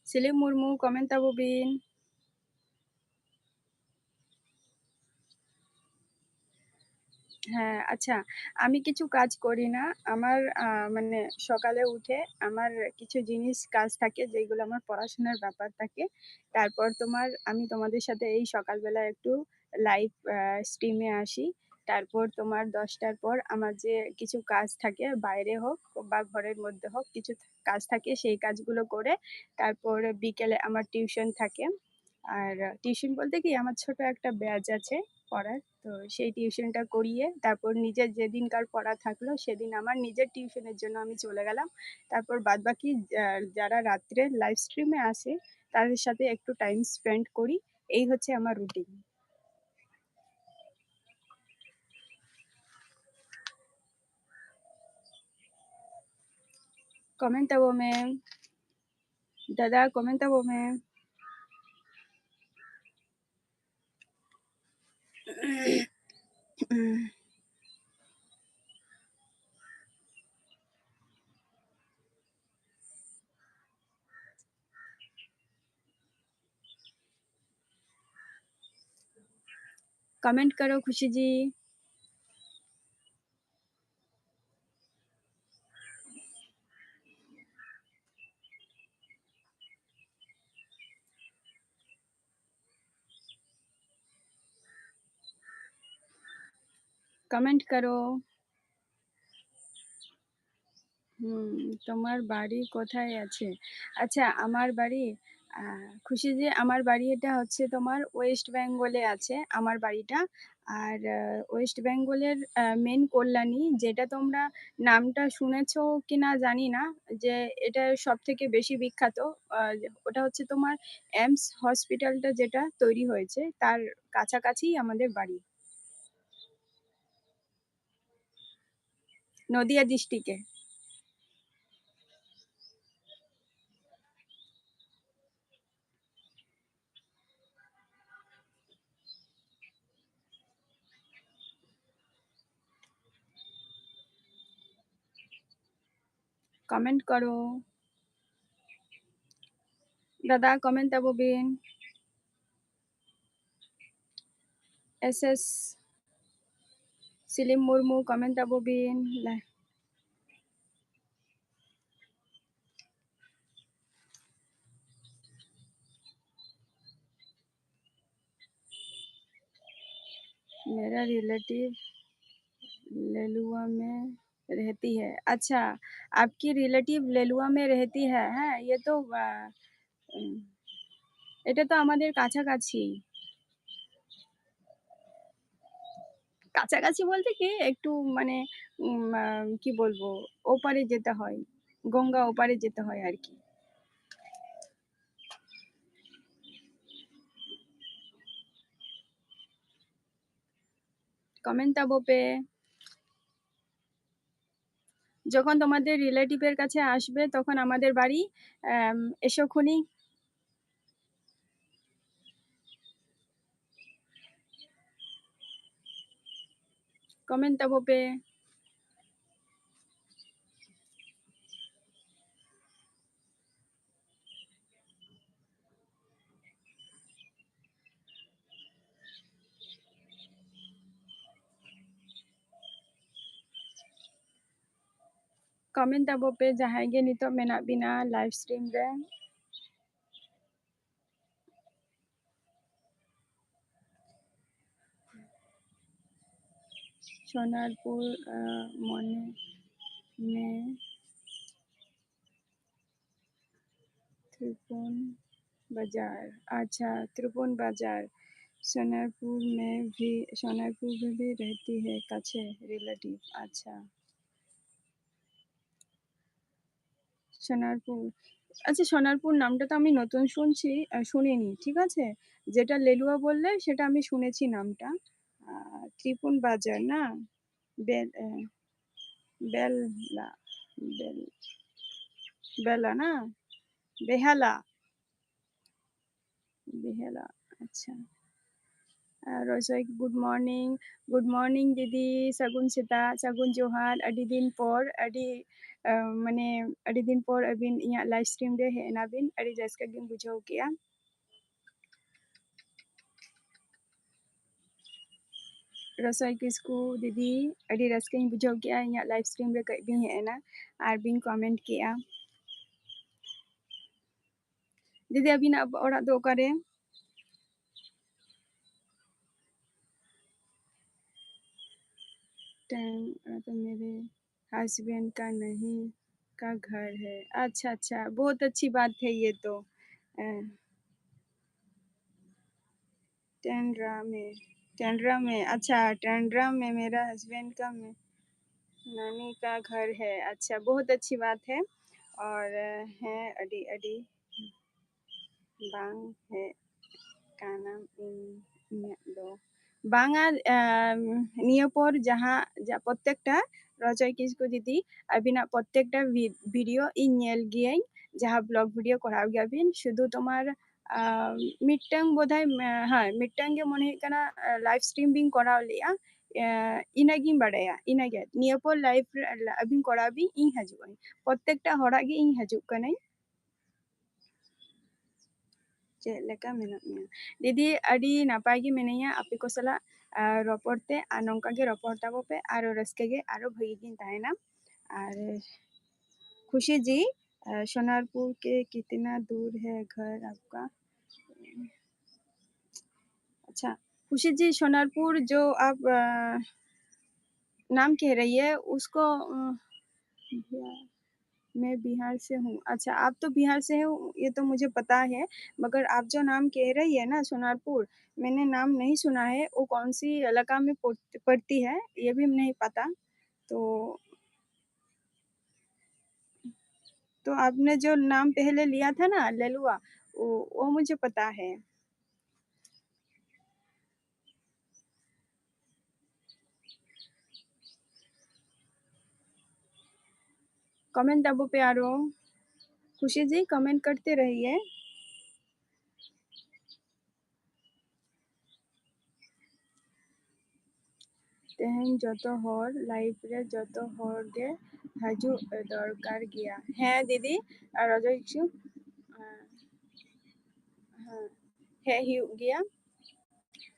সেলিম মুর্মু, কমেন্ট ᱛᱟᱵᱚ ᱵᱤᱱ᱾ হ্যাঁ, আচ্ছা, আমি কিছু কাজ করি না। আমার, আহ, মানে সকালে উঠে আমার কিছু জিনিস কাজ থাকে, যেগুলো আমার পড়াশোনার ব্যাপার থাকে। তারপর তোমার, আমি তোমাদের সাথে এই সকালবেলা একটু লাইভ, আহ, স্ট্রিমে আসি। তারপর তোমার দশটার পর আমার যে কিছু কাজ থাকে, বাইরে হোক বা ঘরের মধ্যে হোক, কিছু কাজ থাকে, সেই কাজগুলো করে তারপর বিকেলে আমার টিউশন থাকে। আর টিউশন বলতে কি, আমার ছোট একটা ব্যাচ আছে পড়ার, তো সেই টিউশনটা করিয়ে তারপর নিজের যেদিনকার পড়া থাকলো, সেদিন আমার নিজের টিউশনের জন্য আমি চলে গেলাম। তারপর বাদবাকি যা-, যারা রাত্রে লাইভ স্ট্রিমে আসে, তাদের সাথে একটু টাইম স্পেন্ড করি। এই হচ্ছে আমার রুটিন। ᱠᱚᱢᱮᱱᱴ ᱛᱟᱵᱚ ᱢᱮ ᱫᱟᱫᱟ, ᱠᱚᱢᱮᱱᱴ ᱛᱟᱵᱚ ᱢᱮ᱾ कमेंट करो खुशी जी। কমেন্ট করো। হুম, তোমার বাড়ি কোথায় আছে? আচ্ছা, আমার বাড়ি, আহ, খুশি যে আমার বাড়ি এটা হচ্ছে তোমার ওয়েস্ট বেঙ্গলে আছে আমার বাড়িটা। আর, আহ, ওয়েস্ট বেঙ্গলের, আহ, মেন কল্যাণী, যেটা তোমরা নামটা শুনেছো কিনা জানি না, যে এটা সব থেকে বেশি বিখ্যাত, আহ, ওটা হচ্ছে তোমার এমস হসপিটালটা যেটা তৈরি হয়েছে, তার কাছাকাছি আমাদের বাড়ি। নদিয়া ডিস্ট্রিক্টে। ᱠᱚᱢᱮᱱᱴ ᱠᱚᱨᱚ᱾ ᱫᱟᱫᱟ, ᱠᱚᱢᱮᱱᱴ ᱛᱟᱵᱚ ᱵᱤᱱ᱾ ᱮᱥ ᱮᱥ ᱥᱤᱞᱤᱢ ᱢᱩᱨᱢᱩ, ᱠᱚᱢᱮᱱᱴ ᱛᱟᱵᱚ ᱵᱤᱱ᱾ मेरा रिलेटिव लेलुआ में रहती है। अच्छा, आपकी रिलेटिव लेलुआ में रहती है, হ্যাঁ? ये तो, আহ, উম, এটা তো আমাদের কাছাকাছি। কাছাকাছি বলতে কি, একটু মানে, উম, আহ, কি বলবো, ওপারে যেতে হয়, গঙ্গা ওপারে যেতে হয় আর কি। কমেন্ট ᱛᱟᱵᱚ ᱯᱮ। যখন তোমাদের রিলেটিভের কাছে আসবে, তখন আমাদের বাড়ি, আম, এসো খুনি। কমেন্ট ᱛᱟᱵᱚ ᱯᱮ᱾ ᱠᱚᱢᱮᱱᱴ ᱛᱟᱵᱚ ᱯᱮ ᱡᱟᱦᱟᱸᱭ ᱜᱮ ᱱᱤᱛᱚᱜ ᱢᱮᱱᱟᱜ ᱵᱤᱱᱟ ᱞᱟᱭᱤᱵᱷ ᱥᱴᱨᱤᱢ ᱨᱮ᱾ सोनारपुर, अ, मोने में त्रिपुन बाजार। अच्छा, त्रिपुन बाजार। सोनारपुर में भी, सोनारपुर में भी रहती है काछे रिलेटिव। अच्छा। সোনারপুর। আচ্ছা, সোনারপুর নামটা তো আমি নতুন শুনছি, আহ, শুনিনি, ঠিক আছে? যেটা লেলুয়া বললে সেটা আমি শুনেছি নামটা। আহ, ত্রিপুন বাজার না? বেল-, আহ, বেলা, বেল-, বেলা না? বেহালা। বেহালা, আচ্ছা। আহ, রোজা, গুড মর্নিং। গুড মর্নিং দিদি, ᱥᱟᱹᱜᱩᱱ ᱥᱮᱛᱟᱜ, ᱥᱟᱹᱜᱩᱱ ᱡᱚᱦᱟᱨ᱾ ᱟᱹᱰᱤ ᱫᱤᱱ ᱯᱚᱨ, ᱟᱹᱰᱤ, ᱟᱸ, ᱢᱟᱱᱮ, ᱟᱹᱰᱤ ᱫᱤᱱ ᱯᱚᱨ ᱟᱹᱵᱤᱱ ᱤᱧᱟᱹᱜ ᱞᱟᱭᱤᱵᱷ ᱥᱴᱨᱤᱢ ᱨᱮ ᱦᱮᱡ ᱮᱱᱟᱵᱤᱱ, ᱟᱹᱰᱤ ᱨᱟᱹᱥᱠᱟᱹ ᱜᱤᱧ ᱵᱩᱡᱷᱟᱹᱣ ᱠᱮᱜᱼᱟ᱾ ᱨᱚᱥᱚᱭ ᱠᱤᱥᱠᱩ ᱫᱤᱫᱤ, ᱟᱹᱰᱤ ᱨᱟᱹᱥᱠᱟᱹᱧ ᱵᱩᱡᱷᱟᱹᱣ ᱠᱮᱜᱼᱟ, ᱤᱧᱟᱹᱜ ᱞᱟᱭᱤᱵᱷ ᱥᱴᱨᱤᱢ ᱨᱮ ᱠᱟᱹᱡ ᱵᱤᱱ ᱦᱮᱡ ᱮᱱᱟ ᱟᱨ ᱵᱤᱱ ᱠᱚᱢᱮᱱᱴ ᱠᱮᱜᱼᱟ᱾ ᱫᱤᱫᱤ, ᱟᱹᱵᱤᱱᱟᱜ ᱚᱲᱟᱜ ᱫᱚ ᱚᱠᱟᱨᱮ? ᱴᱮᱝ, ᱚᱱᱟ ᱫᱚ ᱢᱮᱨᱮ ᱦᱟᱥᱵᱮᱱᱰ ᱠᱟ ᱱᱟᱦᱤ ᱠᱟ ᱜᱷᱟᱨ ᱦᱮ᱾ ᱟᱪᱪᱷᱟ, ᱟᱪᱪᱷᱟ, ᱵᱚᱦᱩᱛ ᱟᱪᱪᱷᱤ ᱵᱟᱛ ᱦᱮ ᱭᱮ ᱛᱚ᱾ ᱮᱸ, ᱴᱮᱱᱰᱨᱟ ᱢᱮ, ᱴᱮᱱᱰᱨᱟ ᱢᱮ, ᱟᱪᱪᱷᱟ, ᱴᱮᱱᱰᱨᱟ ᱢᱮ ᱢᱮᱨᱟ ᱦᱟᱥᱵᱮᱱᱰ ᱠᱟ ᱢᱮ, ᱱᱟᱱᱤ ᱠᱟ ᱜᱷᱟᱨ ᱦᱮ᱾ ᱟᱪᱪᱷᱟ, ᱵᱚᱦᱩᱛ ᱟᱪᱪᱷᱤ ᱵᱟᱛ ᱦᱮ᱾ ᱚᱨ, ᱦᱮᱸ, ᱟᱹᱰᱤ, ᱟᱹᱰᱤ ᱵᱟᱝ ᱦᱮᱡ ᱠᱟᱱᱟ ᱤᱧ, ᱤᱧᱟᱹᱜ ᱫᱚ᱾ ᱵᱟᱝᱟ, ᱮᱢ, ᱱᱤᱭᱟᱹ ᱯᱚᱨ ᱡᱟᱦᱟᱸ, ᱡᱟ-, ᱯᱨᱚᱛᱛᱮᱠᱴᱟ ᱨᱚᱡᱚᱭ ᱠᱤᱥᱠᱩ ᱫᱤᱫᱤ, ᱟᱹᱵᱤᱱᱟᱜ ᱯᱨᱚᱛᱛᱮᱠᱴᱟ ᱵᱷᱤ-, ᱵᱷᱤᱰᱤᱭᱳ ᱤᱧ ᱧᱮᱞ ᱜᱤᱭᱟᱹᱧ, ᱡᱟᱦᱟᱸ ᱵᱞᱚᱜ ᱵᱷᱤᱰᱤᱭᱳ ᱠᱚᱨᱟᱣ ᱜᱮᱭᱟᱵᱤᱱ, ᱥᱩᱫᱷᱩ ᱛᱳᱢᱟᱨ, ᱟᱢ, ᱢᱤᱫᱴᱟᱝ ᱵᱳᱫᱷᱚᱭ, ᱢᱮ-, ᱦᱮᱸ, ᱢᱤᱫᱴᱟᱝ ᱜᱮ ᱢᱚᱱᱮ ᱦᱩᱭᱩᱜ ᱠᱟᱱᱟ, ᱟ, ᱞᱟᱭᱤᱵᱷ ᱥᱴᱨᱤᱢ ᱵᱤᱱ ᱠᱚᱨᱟᱣ ᱞᱮᱜᱼᱟ, ᱮ, ᱤᱱᱟᱹᱜᱤᱧ ᱵᱟᱰᱟᱭᱟ, ᱤᱱᱟᱹᱜᱮ᱾ ᱱᱤᱭᱟᱹ ᱯᱚᱨ ᱞᱟᱭᱤᱵᱷ ᱨᱮ ᱟᱹᱵᱤᱱ ᱠᱚᱨᱟᱣ ᱵᱤᱱ, ᱤᱧ ᱦᱤᱡᱩᱜ ᱟᱹᱧ, ᱯᱨᱚᱛᱛᱮᱠᱴᱟ ᱦᱚᱲᱟᱜ ᱜᱮ ᱤᱧ ᱦᱤᱡᱩᱜ ᱠᱟᱹᱱᱟᱹᱧ᱾ ᱪᱮᱫ ᱞᱮᱠᱟ ᱢᱮᱱᱟᱜ ᱢᱮᱭᱟ? ᱫᱤᱫᱤ, ᱟᱹᱰᱤ ᱱᱟᱯᱟᱭ ᱜᱮ ᱢᱤᱱᱟᱹᱧᱟ ᱟᱯᱮ ᱠᱚ ᱥᱟᱞᱟᱜ, ᱟ, ᱨᱚᱯᱚᱲ ᱛᱮ, ᱟᱨ ᱱᱚᱝᱠᱟ ᱜᱮ ᱨᱚᱯᱚᱲ ᱛᱟᱵᱚ ᱯᱮ, ᱟᱨᱚ ᱨᱟᱹᱥᱠᱟᱹ ᱜᱮ, ᱟᱨᱚ ᱵᱷᱟᱹᱜᱤ ᱜᱤᱧ ᱛᱟᱦᱮᱱᱟ᱾ ᱟᱨ ᱠᱷᱩᱥᱤ ᱡᱤ, ᱟ, ᱥᱳᱱᱟᱨᱯᱩᱨ ᱠᱮ ᱠᱤᱛᱱᱟ ᱫᱩᱨ ᱦᱮ ᱜᱷᱚᱨ ᱟᱯᱠᱟ? ᱟᱪᱪᱷᱟ, ᱠᱷᱩᱥᱤ ᱡᱤ, ᱥᱳᱱᱟᱨᱯᱩᱨ ᱡᱚ ᱟᱯ, ᱟ, नाम कह रही है उसको, अ, बिहार, मैं बिहार से हूँ। अच्छा, आप तो बिहार से हो, ये तो मुझे पता है, मगर आप जो नाम कह रही है ना, सोनारपुर, मैंने नाम नहीं सुना है, वो कौन सी इलाका में पड़त-, पड़ती है, ये भी नहीं पता। तो, तो आपने जो नाम पहले लिया था ना, लेलुआ, वो, वो मुझे पता है। कमेंट ᱛᱟᱵᱚ ᱯᱮ ᱟᱨᱚ᱾ ᱠᱷᱩᱥᱤ ᱡᱤ, ᱠᱚᱢᱮᱱᱴ ᱠᱟᱨᱛᱮ ᱨᱟᱦᱤᱭᱮ᱾ ᱛᱮᱦᱮᱧ ᱡᱚᱛᱚ ᱦᱚᱲ ᱞᱟᱭᱤᱵᱷ ᱨᱮ ᱡᱚᱛᱚ ᱦᱚᱲ ᱜᱮ ᱦᱤᱡᱩᱜ ᱫᱚᱨᱠᱟᱨ ᱜᱮᱭᱟ᱾ ᱦᱮᱸ ᱫᱤᱫᱤ, ᱟᱨ ᱨᱚᱡᱚ ᱠᱤᱪᱷᱩ, ᱦᱮᱸ, ᱦᱮᱡ ᱦᱩᱭᱩᱜ ᱜᱮᱭᱟ᱾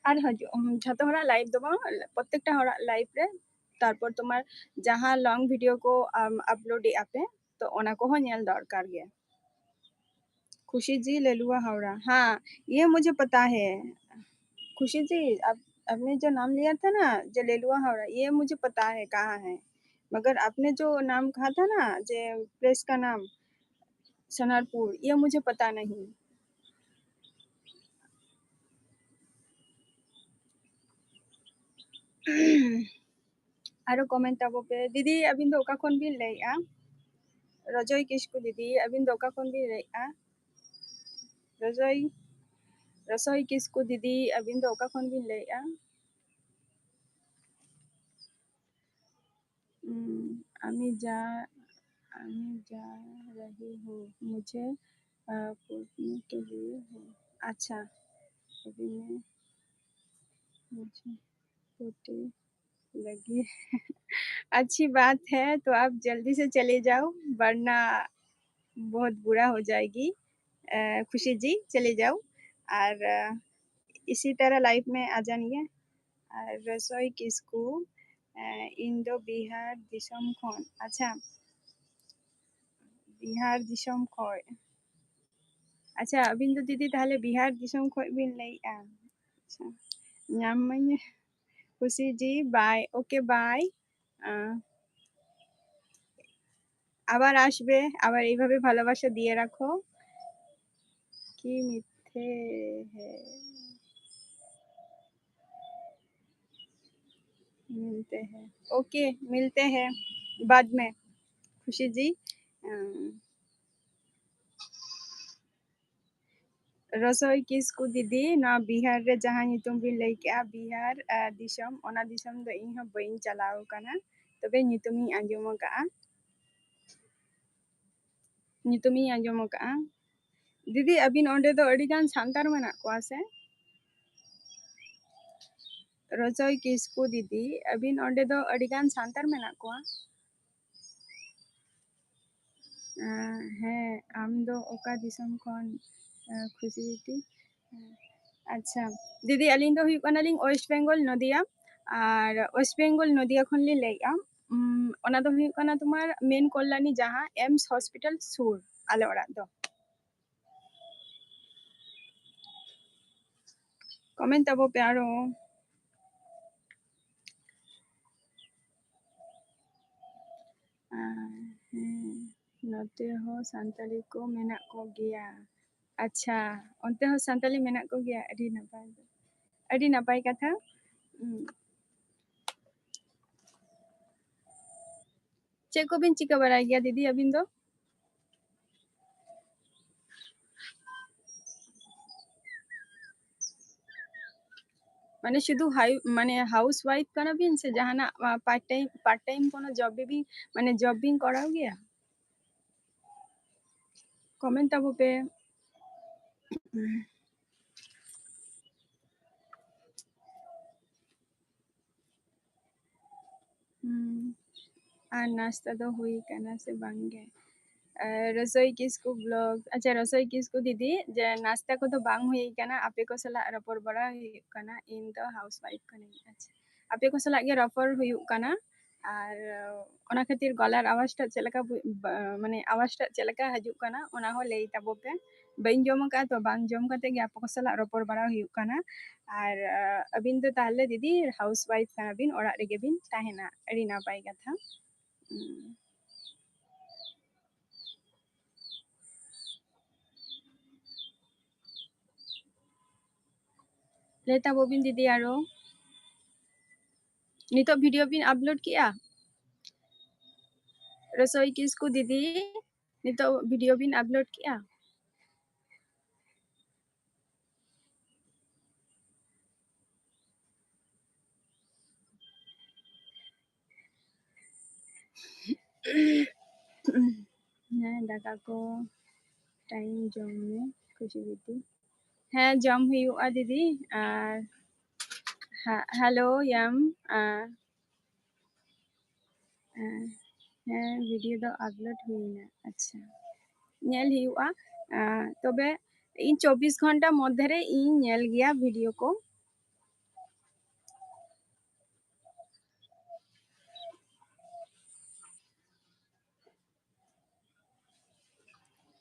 ᱟᱨ ᱦᱤᱡᱩᱜ, ᱩᱢ, ᱡᱷᱚᱛᱚ ᱦᱚᱲᱟᱜ ᱞᱟᱭᱤᱵᱷ ᱫᱚ ᱵᱟᱝ, ᱯᱨᱚᱛᱮᱠᱴᱟ ᱦᱚᱲᱟᱜ ᱞᱟᱭᱤᱵᱷ ᱨᱮ, ᱛᱟᱨᱯᱚᱨ ᱛᱳᱢᱟᱨ ᱡᱟᱦᱟᱸ ᱞᱚᱝ ᱵᱷᱤᱰᱤᱭᱳ ᱠᱚ, ᱟᱢ, ᱟᱯᱞᱳᱰ ᱮᱫᱼᱟ ᱯᱮ, ᱛᱚ ᱚᱱᱟ ᱠᱚᱦᱚᱸ ᱧᱮᱞ ᱫᱚᱨᱠᱟᱨ ᱜᱮ᱾ खुशी जी, लेलुआ हावड़ा, हाँ, ये मुझे पता है। खुशी जी, आप, आपने जो नाम लिया था ना, जो लेलुआ हावड़ा, ये मुझे पता है कहाँ है, मगर आपने जो नाम कहा था ना, जो प्लेस का नाम, सोनारपुर, ये मुझे पता नहीं। ᱟᱨᱚ ᱠᱚᱢᱮᱱᱴ ᱛᱟᱵᱚ ᱯᱮ᱾ ᱫᱤᱫᱤ, ᱟᱹᱵᱤᱱ ᱫᱚ ᱚᱠᱟ ᱠᱷᱚᱱ ᱵᱤᱱ ᱞᱟᱹᱭᱮᱫᱼᱟ? ᱨᱚᱡᱚᱭ ᱠᱤᱥᱠᱩ ᱫᱤᱫᱤ, ᱟᱹᱵᱤᱱ ᱫᱚ ᱚᱠᱟ ᱠᱷᱚᱱ ᱵᱤᱱ ᱞᱟᱹᱭᱮᱫᱼᱟ? ᱨᱚᱡᱚᱭ, ᱨᱚᱥᱚᱭ ᱠᱤᱥᱠᱩ ᱫᱤᱫᱤ, ᱟᱹᱵᱤᱱ ᱫᱚ ᱚᱠᱟ ᱠᱷᱚᱱ ᱵᱤᱱ ᱞᱟᱹᱭᱮᱫᱼᱟ? ᱩᱢ, ᱟᱢᱤ ᱡᱟ, ᱟᱢᱤ ᱡᱟ ᱨᱟᱦᱤ ᱦᱩ, ᱢᱩᱡᱷᱮ, ᱟ, ᱯᱩᱪᱷᱱᱮ ᱠᱮ ᱞᱤᱭᱮ ᱦᱩ᱾ ᱟᱪᱪᱷᱟ, ᱟᱹᱵᱤᱱ ᱢᱩᱡᱷᱮ ᱯᱩᱪᱷᱱᱮ ᱞᱟᱹᱜᱤ᱾ अच्छी बात है, तो आप जल्दी से चले जाओ, वरना बहुत बुरा हो जाएगी। अ, खुशी जी, चले जाओ। और, अ, इसी तरह लाइव में आ जानिए। ᱟᱨ ᱨᱚᱥᱚᱭ ᱠᱤᱥᱠᱩ, ᱮ, ᱤᱧ ᱫᱚ ᱵᱤᱦᱟᱨ ᱫᱤᱥᱚᱢ ᱠᱷᱚᱱ᱾ ᱟᱪᱪᱷᱟ, ᱵᱤᱦᱟᱨ ᱫᱤᱥᱚᱢ ᱠᱷᱚᱱ᱾ ᱟᱪᱪᱷᱟ, ᱟᱹᱵᱤᱱ ᱫᱚ ᱫᱤᱫᱤ ᱛᱟᱦᱚᱞᱮ ᱵᱤᱦᱟᱨ ᱫᱤᱥᱚᱢ ᱠᱷᱚᱱ ᱵᱤᱱ ᱞᱟᱹᱭᱮᱫᱼᱟ? ᱟᱪᱪᱷᱟ, ᱧᱟᱢ ᱢᱟᱹᱧ᱾ ᱠᱷᱩᱥᱤ ᱡᱤ, bye, okay, bye᱾ আহ, আবার আসবে, আবার এইভাবে ভালোবাসা দিয়ে রাখো। কি মিথ্যে হ্যাঁ, মিলতে হ্যাঁ। ওকে, মিলতে হ্যাঁ বাদ মে। খুশি জি। আহ, ᱨᱚᱥᱚᱭ ᱠᱤᱥᱠᱩ ᱫᱤᱫᱤ, ᱱᱚᱣᱟ ᱵᱤᱦᱟᱨ ᱨᱮ ᱡᱟᱦᱟᱸ ᱧᱩᱛᱩᱢ ᱵᱤᱱ ᱞᱟᱹᱭ ᱠᱮᱜᱼᱟ, ᱵᱤᱦᱟᱨ, ᱟᱨ ᱫᱤᱥᱚᱢ, ᱚᱱᱟ ᱫᱤᱥᱚᱢ ᱫᱚ ᱤᱧ ᱦᱚᱸ ᱵᱟᱹᱧ ᱪᱟᱞᱟᱣ ᱟᱠᱟᱱᱟ, ᱛᱚᱵᱮ ᱧᱩᱛᱩᱢᱤᱧ ᱟᱸᱡᱚᱢ ᱟᱠᱟᱜᱼᱟ᱾ ᱧᱩᱛᱩᱢᱤᱧ ᱟᱸᱡᱚᱢ ᱟᱠᱟᱜᱼᱟ᱾ ᱫᱤᱫᱤ, ᱟᱹᱵᱤᱱ ᱚᱸᱰᱮ ᱫᱚ ᱟᱹᱰᱤ ᱜᱟᱱ ᱥᱟᱱᱛᱟᱲ ᱢᱮᱱᱟᱜ ᱠᱚᱣᱟ ᱥᱮ? ᱨᱚᱥᱚᱭ ᱠᱤᱥᱠᱩ ᱫᱤᱫᱤ, ᱟᱹᱵᱤᱱ ᱚᱸᱰᱮ ᱫᱚ ᱟᱹᱰᱤ ᱜᱟᱱ ᱥᱟᱱᱛᱟᱲ ᱢᱮᱱᱟᱜ ᱠᱚᱣᱟ? ᱟᱸ, ᱦᱮᱸ, ᱟᱢ ᱫᱚ ᱚᱠᱟ ᱫᱤᱥᱚᱢ ᱠᱷᱚᱱ, ᱟᱸ, ᱠᱷᱩᱥᱤ ᱫᱤᱫᱤ? ᱟᱪᱪᱷᱟ, ᱫᱤᱫᱤ, ᱟᱹᱞᱤᱧ ᱫᱚ ᱦᱩᱭᱩᱜ ᱠᱟᱱᱟᱞᱤᱧ ᱳᱭᱮᱥᱴ ᱵᱮᱝᱜᱚᱞ, ᱱᱚᱫᱤᱭᱟ᱾ ᱟᱨ ᱳᱭᱮᱥᱴ ᱵᱮᱝᱜᱚᱞ, ᱱᱚᱫᱤᱭᱟ ᱠᱷᱚᱱ ᱞᱤᱧ ᱞᱟᱹᱭᱮᱜᱼᱟ᱾ ᱩᱢ, ᱚᱱᱟ ᱫᱚ ᱦᱩᱭᱩᱜ ᱠᱟᱱᱟ ᱛᱳᱢᱟᱨ ᱢᱮᱱ ᱠᱚᱞᱞᱟᱱᱤ, ᱡᱟᱦᱟᱸ ᱮᱢᱥ ᱦᱚᱥᱯᱤᱴᱟᱞ ᱥᱩᱨ ᱟᱞᱮ ᱚᱲᱟᱜ ᱫᱚ᱾ ᱠᱚᱢᱮᱱᱴ ᱛᱟᱵᱚ ᱯᱮ ᱟᱨᱚ᱾ ᱟᱨ, ᱦᱮᱸ, ᱱᱚᱛᱮ ᱦᱚᱸ ᱥᱟᱱᱛᱟᱲᱤ ᱠᱚ ᱢᱮᱱᱟᱜ ᱠᱚᱜᱮᱭᱟ᱾ ᱟᱪᱪᱷᱟ, ᱚᱱᱛᱮ ᱦᱚᱸ ᱥᱟᱱᱛᱟᱲᱤ ᱢᱮᱱᱟᱜ ᱠᱚᱜᱮᱭᱟ, ᱟᱹᱰᱤ ᱱᱟᱯᱟᱭ, ᱟᱹᱰᱤ ᱱᱟᱯᱟᱭ ᱠᱟᱛᱷᱟ᱾ ᱩᱸ, ᱪᱮᱫ ᱠᱚᱵᱤᱱ ᱪᱤᱠᱟᱹ ᱵᱟᱲᱟᱭ ᱜᱮᱭᱟ ᱫᱤᱫᱤ ᱟᱹᱵᱤᱱ ᱫᱚ? ᱢᱟᱱᱮ ᱥᱩᱫᱷᱩ ᱦᱟᱭ-, ᱢᱟᱱᱮ ᱦᱟᱣᱩᱥ ᱣᱟᱭᱤᱯ ᱠᱟᱱᱟ ᱵᱤᱱ ᱥᱮ ᱡᱟᱦᱟᱱᱟᱜ, ᱟ, ᱯᱟᱨᱴ ᱴᱟᱭᱤᱢ, ᱯᱟᱨᱴ ᱴᱟᱭᱤᱢ ᱠᱳᱱᱳ ᱡᱚᱵ ᱵᱤᱱ, ᱢᱟᱱᱮ ᱡᱚᱵ ᱵᱤᱱ ᱠᱚᱨᱟᱣ ᱜᱮᱭᱟ? ᱠᱚᱢᱮᱱᱴ ᱛᱟᱵᱚ ᱯᱮ᱾ ᱦᱩᱸ᱾ ᱟᱨ ᱱᱟᱥᱛᱟ ᱫᱚ ᱦᱩᱭ ᱠᱟᱱᱟ ᱥᱮ ᱵᱟᱝ ᱜᱮ? ᱟᱨ ᱨᱚᱥᱚᱭ ᱠᱤᱥᱠᱩ ᱵᱞᱚᱜ, ᱟᱪᱪᱷᱟ, ᱨᱚᱥᱚᱭ ᱠᱤᱥᱠᱩ ᱫᱤᱫᱤ, ᱡᱮ ᱱᱟᱥᱛᱟ ᱠᱚᱫᱚ ᱵᱟᱝ ᱦᱩᱭ ᱠᱟᱱᱟ, ᱟᱯᱮ ᱠᱚ ᱥᱟᱞᱟᱜ ᱨᱚᱯᱚᱲ ᱵᱟᱲᱟ ᱦᱩᱭᱩᱜ ᱠᱟᱱᱟ᱾ ᱤᱧ ᱫᱚ ᱦᱟᱣᱩᱥ ᱣᱟᱭᱤᱯ ᱠᱟᱹᱱᱟᱹᱧ᱾ ᱟᱪᱪᱷᱟ, ᱟᱯᱮ ᱠᱚ ᱥᱟᱞᱟᱜ ᱜᱮ ᱨᱚᱯᱚᱲ ᱦᱩᱭᱩᱜ ᱠᱟᱱᱟ᱾ ᱟᱨ ᱚᱱᱟ ᱠᱷᱟᱹᱛᱤᱨ ᱜᱚᱞᱟᱨ ᱟᱣᱟᱡᱽ ᱴᱟᱜ ᱪᱮᱫ ᱞᱮᱠᱟ ᱵᱩ-, ᱵᱟ-, ᱢᱟᱱᱮ ᱟᱣᱟᱡᱽ ᱴᱟᱜ ᱪᱮᱫ ᱞᱮᱠᱟ ᱦᱤᱡᱩᱜ ᱠᱟᱱᱟ, ᱚᱱᱟ ᱦᱚᱸ ᱞᱟᱹᱭ ᱛᱟᱵᱚ ᱯᱮ᱾ ᱵᱟᱹᱧ ᱡᱚᱢ ᱟᱠᱟᱫᱼᱟ, ᱛᱚ ᱵᱟᱝ ᱡᱚᱢ ᱠᱟᱛᱮ ᱜᱮ ᱟᱯᱮ ᱠᱚ ᱥᱟᱞᱟᱜ ᱨᱚᱯᱚᱲ ᱵᱟᱲᱟ ᱦᱩᱭᱩᱜ ᱠᱟᱱᱟ᱾ ᱟᱨ ᱟᱹᱵᱤᱱ ᱫᱚ ᱛᱟᱦᱚᱞᱮ ᱫᱤᱫᱤ house wife ᱠᱟᱱᱟ ᱵᱤᱱ, ᱚᱲᱟᱜ ᱨᱮᱜᱮ ᱵᱤᱱ ᱛᱟᱦᱮᱱᱟ, ᱟᱹᱰᱤ ᱱᱟᱯᱟᱭ ᱠᱟᱛᱷᱟ᱾ ᱞᱟᱹᱭ ᱛᱟᱵᱚ ᱵᱤᱱ ᱫᱤᱫᱤ, ᱟᱨᱚ ᱱᱤᱛᱚᱜ video ᱵᱤᱱ upload ᱠᱮᱜᱼᱟ? ᱨᱚᱥᱳᱭ ᱠᱤᱥᱠᱩ ᱫᱤᱫᱤ, ᱱᱤᱛᱚᱜ video ᱵᱤᱱ upload ᱠᱮᱜᱼᱟ? ᱦᱮᱸ, ᱫᱟᱠᱟ ᱠᱚ time ᱡᱚᱢ ᱢᱮ ᱠᱷᱩᱥᱤ ᱵᱤᱴᱤ᱾ ᱦᱮᱸ, ᱡᱚᱢ ᱦᱩᱭᱩᱜᱼᱟ ᱫᱤᱫᱤ᱾ ᱟᱨ ᱦᱮᱞᱳ ᱭᱟᱢ, ᱦᱮᱸ, video ᱫᱚ upload ᱦᱩᱭᱱᱟ᱾ ᱟᱪᱪᱷᱟ, ᱧᱮᱞ ᱦᱩᱭᱩᱜᱼᱟ᱾ ᱛᱚᱵᱮ ᱤᱧ ᱪᱚᱵᱵᱤᱥ ᱜᱷᱚᱱᱴᱟ ᱢᱚᱫᱽᱫᱷᱮ ᱨᱮ ᱤᱧ ᱧᱮᱞ ᱜᱮᱭᱟ video ᱠᱚ᱾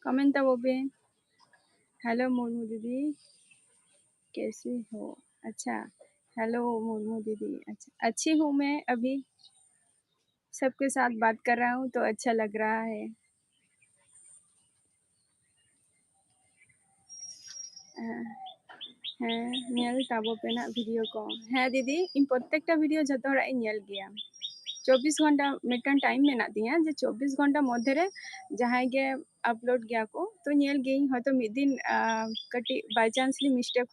Comment ᱛᱟᱵᱚ ᱯᱮ᱾ ᱦᱮᱞᱳ ᱢᱩᱨᱢᱩ ᱫᱤᱫᱤ, ᱠᱮᱥᱤ ᱦᱳ? ᱟᱪᱪᱷᱟ, ᱦᱮᱞᱳ ᱢᱩᱨᱢᱩ ᱫᱤᱫᱤ, ᱟᱪᱪᱷᱟ, ᱟᱪᱪᱷᱤ ᱦᱩᱸ ᱢᱮ ᱟᱵᱷᱤ᱾ सबके साथ बात कर रहा हूँ तो अच्छा लग रहा है। ᱦᱮᱸ, ᱧᱮᱞ ᱛᱟᱵᱚ ᱯᱮ ᱱᱟᱜ video ᱠᱚ᱾ ᱦᱮᱸ ᱫᱤᱫᱤ, ᱤᱧ ᱯᱨᱚᱛᱛᱮᱠᱴᱟ video ᱡᱷᱚᱛᱚ ᱦᱚᱲᱟᱜ ᱤᱧ ᱧᱮᱞ ᱜᱮᱭᱟ᱾ ᱪᱚᱵᱵᱤᱥ ᱜᱷᱚᱱᱴᱟ ᱢᱤᱫᱴᱟᱝ time ᱢᱮᱱᱟᱜ ᱛᱤᱧᱟ ᱡᱮ ᱪᱚᱵᱵᱤᱥ ᱜᱷᱚᱱᱴᱟ ᱢᱚᱫᱽᱫᱷᱮ ᱨᱮ ᱡᱟᱦᱟᱸᱭ ᱜᱮ upload ᱜᱮᱭᱟ ᱠᱚ, ᱛᱚ ᱧᱮᱞ ᱜᱤᱭᱟᱹᱧ᱾ ᱦᱚᱭᱛᱳ ᱢᱤᱫ ᱫᱤᱱ ᱠᱟᱹᱴᱤᱡ by chance ᱞᱤᱧ mistake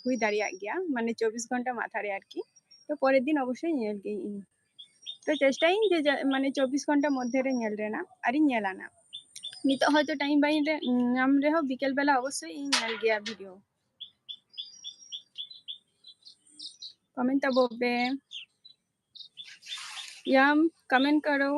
ᱦᱩᱭ ᱫᱟᱲᱮᱭᱟᱜ ᱜᱮᱭᱟ, ᱢᱟᱱᱮ ᱪᱚᱵᱵᱤᱥ ᱜᱷᱚᱱᱴᱟ ᱢᱟᱛᱷᱟ ᱨᱮ ᱟᱨᱠᱤ᱾ ᱛᱚ ᱯᱚᱨᱮᱨ ᱫᱤᱱ ᱚᱵᱚᱥᱥᱳᱭ ᱧᱮᱞ ᱜᱤᱭᱟᱹᱧ ᱤᱧ᱾ ᱛᱚ ᱪᱮᱥᱴᱟᱭᱟᱹᱧ ᱡᱮ ᱢᱟᱱᱮ ᱪᱚᱵᱵᱤᱥ ᱜᱷᱚᱱᱴᱟ ᱢᱚᱫᱽᱫᱷᱮ ᱨᱮ ᱧᱮᱞ ᱨᱮᱱᱟᱜ, ᱟᱨᱤᱧ ᱧᱮᱞᱟ ᱱᱟᱜ᱾ ᱱᱤᱛᱚᱜ ᱦᱚᱭᱛᱳ time ᱵᱟᱹᱧ ᱧᱟᱢ ᱨᱮᱦᱚᱸ ᱵᱤᱠᱮᱞ ᱵᱮᱞᱟ ᱚᱵᱚᱥᱥᱳᱭ ᱤᱧ ᱧᱮᱞ ᱜᱮᱭᱟ video᱾ Comment ᱛᱟᱵᱚ ᱯᱮ᱾ ᱭᱟᱢ comment ᱠᱟᱨᱚ᱾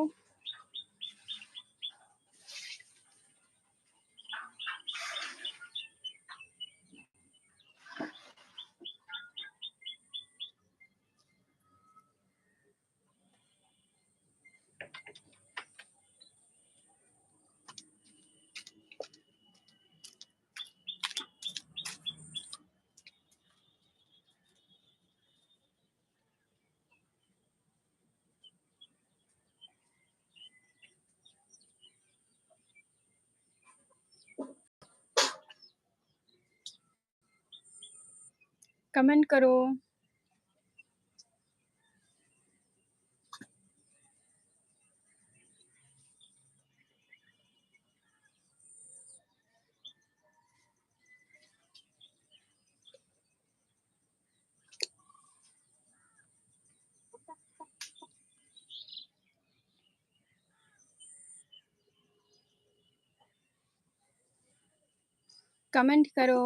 कमेंट करो। कमेंट करो।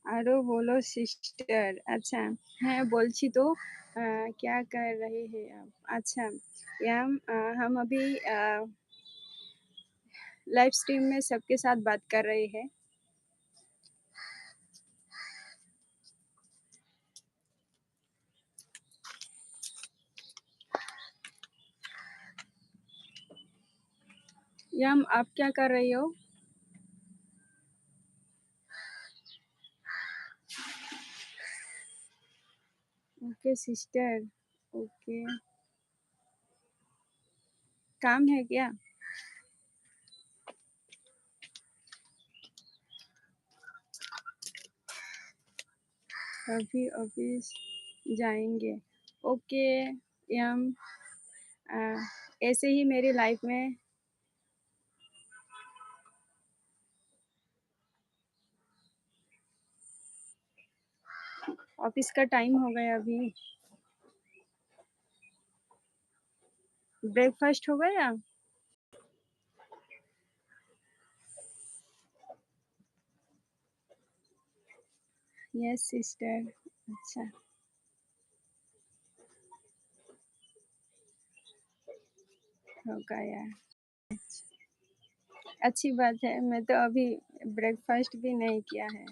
আরো বলো সিস্টার। আচ্ছা, হ্যাঁ, বলছি তো। আহ, क्या कर रहे हैं आप? अच्छा, याम, अ, हम अभी, अ, लाइव स्ट्रीम में सबके साथ बात कर रहे हैं। याम, आप क्या कर रही हो? Okay sister, okay. काम है क्या? अभी ऑफिस जाएंगे। ओके याम, अ, ऐसे ही मेरी लाइफ में। ऑफिस का टाइम हो गया अभी। ब्रेकफास्ट हो गया? Yes sister. अच्छा, हो गया। अच्छी बात है, मैं तो अभी ब्रेकफास्ट भी नहीं किया है।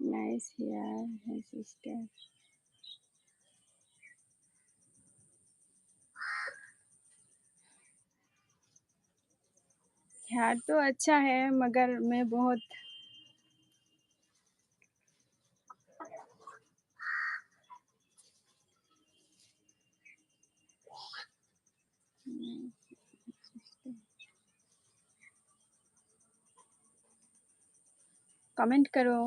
नाइस हेयर है सिस्टर। हेयर तो अच्छा है, मगर मैं बहुत कमेंट करो।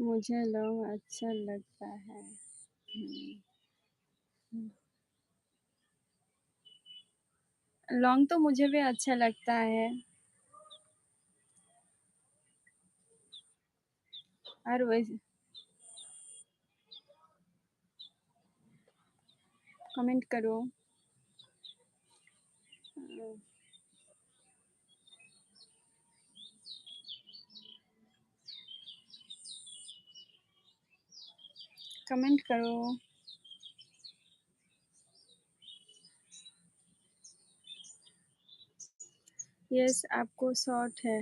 मुझे लॉन्ग अच्छा लगता है। हम्म। लॉन्ग तो मुझे भी अच्छा लगता है। और वैसे कमेंट करो। कमेंट करो। यस, आपको शॉर्ट है।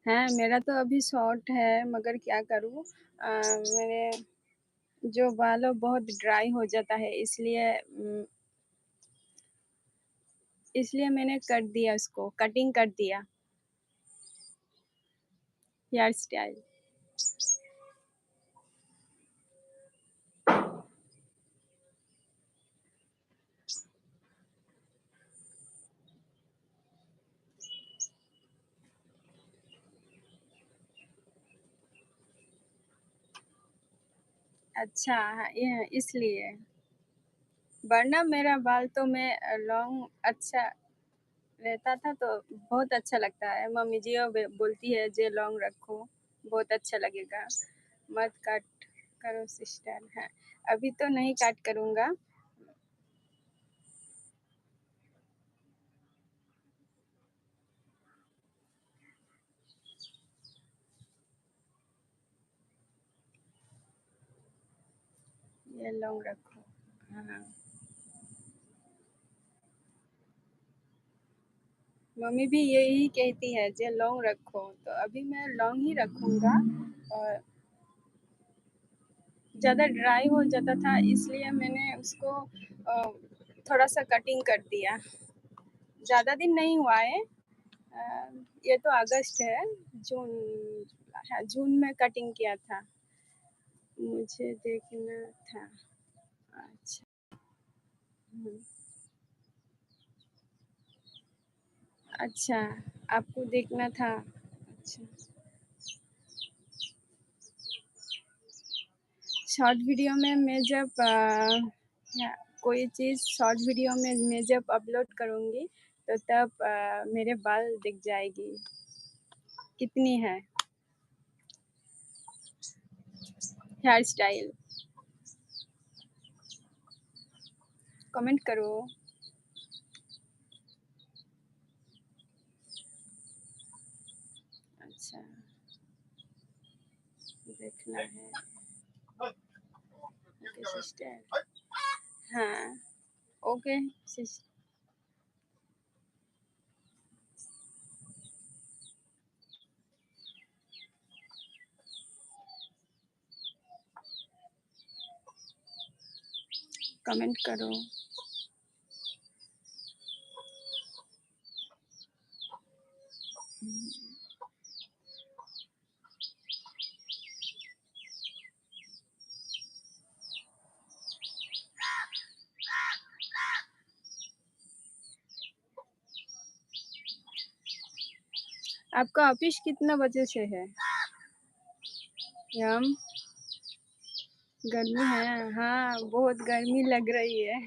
हाँ, मेरा तो अभी शॉर्ट है, मगर क्या करूँ, अ, मेरे जो बाल है बहुत ड्राई हो जाता है, इसलिए, उम, इसलिए मैंने कट दिया उसको, कटिंग कर दिया। Hair style. अच्छा, हाँ, ये इसलिए। वरना मेरा बाल तो मैं, अ, लॉन्ग अच्छा रहता था तो बहुत अच्छा लगता है। मम्मी जी अब बोलती है, "जे लॉन्ग रखो, बहुत अच्छा लगेगा, मत कट।" करो सिस्टर। हाँ, अभी तो नहीं काट करूँगा। ये लॉन्ग रखो। हाँ। मम्मी भी यही कहती है जे लॉन्ग रखो, तो अभी मैं लॉन्ग ही रखूँगा। और ज़्यादा ड्राई हो जाता था, इसलिए मैंने उसको अ, थोड़ा सा कटिंग कर दिया। ज़्यादा दिन नहीं हुआ है, अ, ये तो अगस्त है, जून, हाँ, जून में कटिंग किया था। मुझे देखना था। अच्छा। हम्म। अच्छा, आपको देखना था। अच्छा। शॉर्ट वीडियो में मैं जब, अ, या कोई चीज़ शॉर्ट वीडियो में मैं जब अपलोड करूँगी, तो तब, अ, मेरे बाल दिख जाएगी। कितनी है हेयर स्टाइल? कमेंट करो। अच्छा, देखना है। Okay sister. हाँ, ओके सिस्टर। कमेंट करो। आपका ऑफिस कितना बजे से है? यम, गर्मी है। हाँ, बहुत गर्मी लग रही है।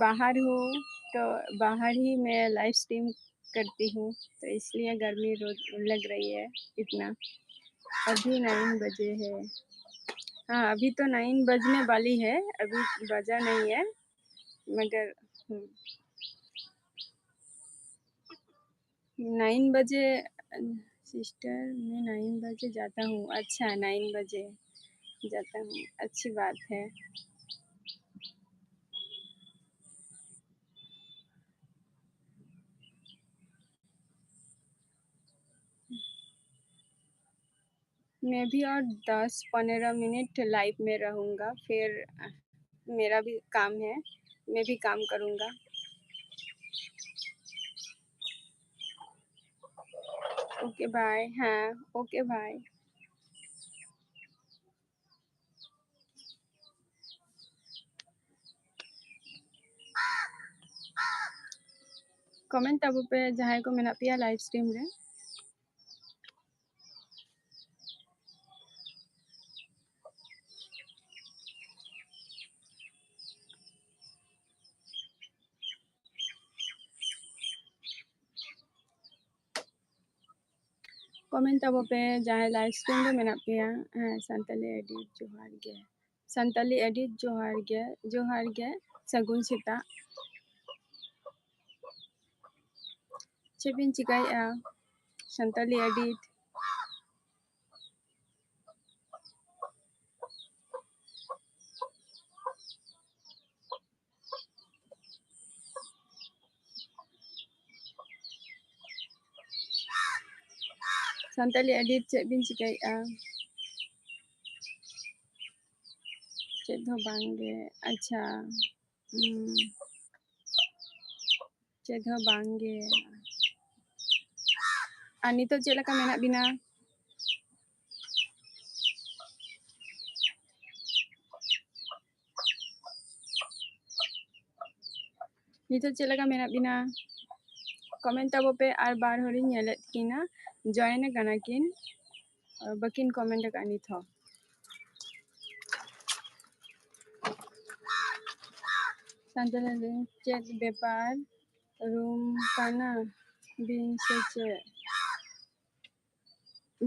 बाहर हूँ, तो बाहर ही मैं लाइव स्ट्रीम करती हूँ, तो इसलिए गर्मी रोज लग रही है इतना। अभी नाइन बजे है। हाँ, अभी तो नाइन बजने वाली है, अभी बजा नहीं है, मगर हम्म। नाइन बजे, सिस्टर, मैं नाइन बजे जाता हूँ। अच्छा, नाइन बजे जाता हूँ, अच्छी बात है। मैं भी और दस पन्द्रह मिनट लाइव में रहूँगा, फिर मेरा भी काम है, मैं भी काम करूँगा। Okay, bye. हाँ, ओके, बाय। ᱠᱚᱢᱮᱱᱴ ᱛᱟᱵᱚ ᱯᱮ ᱡᱟᱦᱟᱸᱭ ᱠᱚ ᱢᱮᱱᱟᱜ ᱯᱮᱭᱟ ᱞᱟᱭᱤᱵᱷ ᱥᱴᱨᱤᱢ ᱨᱮ᱾ ᱠᱚᱢᱮᱱᱴ ᱛᱟᱵᱚ ᱯᱮ ᱡᱟᱦᱟᱸᱭ ᱞᱟᱭᱤᱵᱷ ᱥᱴᱨᱤᱢ ᱨᱮ ᱢᱮᱱᱟᱜ ᱯᱮᱭᱟ᱾ ᱦᱮᱸ, ᱥᱟᱱᱛᱟᱞᱤ ᱟᱹᱰᱤ ᱡᱚᱦᱟᱨ ᱜᱮ᱾ ᱥᱟᱱᱛᱟᱞᱤ ᱮᱰᱤᱴ ᱡᱚᱦᱟᱨ ᱜᱮ, ᱡᱚᱦᱟᱨ ᱜᱮ, ᱥᱟᱹᱜᱩᱱ ᱥᱮᱛᱟᱜ᱾ ᱪᱮᱫ ᱵᱤᱱ ᱪᱤᱠᱟᱹᱭᱮᱫᱼᱟ ᱥᱟᱱᱛᱟᱞᱤ ᱮᱰᱤᱴ? ᱥᱟᱱᱛᱟᱞᱤ ᱮᱰᱤᱴ ᱪᱮᱫ ᱵᱤᱱ ᱪᱤᱠᱟᱹᱭᱮᱫᱼᱟ? ᱪᱮᱫ ᱦᱚᱸ ᱵᱟᱝ ᱜᱮ᱾ ᱟᱪᱪᱷᱟ, ᱦᱩᱸ, ᱪᱮᱫ ᱦᱚᱸ ᱵᱟᱝ ᱜᱮ᱾ ᱟᱨ ᱱᱤᱛᱚᱜ ᱪᱮᱫ ᱞᱮᱠᱟ ᱢᱮᱱᱟᱜ ᱵᱤᱱᱟ? ᱱᱤᱛᱚᱜ ᱪᱮᱫ ᱞᱮᱠᱟ ᱢᱮᱱᱟᱜ ᱵᱤᱱᱟ? ᱠᱚᱢᱮᱱᱴ ᱛᱟᱵᱚ ᱯᱮ᱾ ᱟᱨ ᱵᱟᱨ ᱦᱚᱲᱤᱧ ᱧᱮᱞᱮᱫ ᱠᱤᱱᱟ, ᱡᱚᱭᱮᱱ ᱟᱠᱟᱱᱟ ᱠᱤᱱ, ᱵᱟᱹᱠᱤᱱ ᱠᱚᱢᱮᱱᱴ ᱟᱠᱟᱫᱼᱟ ᱱᱤᱛ ᱦᱚᱸ᱾ ᱥᱟᱱᱛᱟᱲᱤ ᱪᱮᱫ ᱵᱮᱯᱟᱨ ᱨᱩᱢ ᱠᱟᱱᱟ? ᱵᱤᱱ ᱥᱮ ᱪᱮᱫ?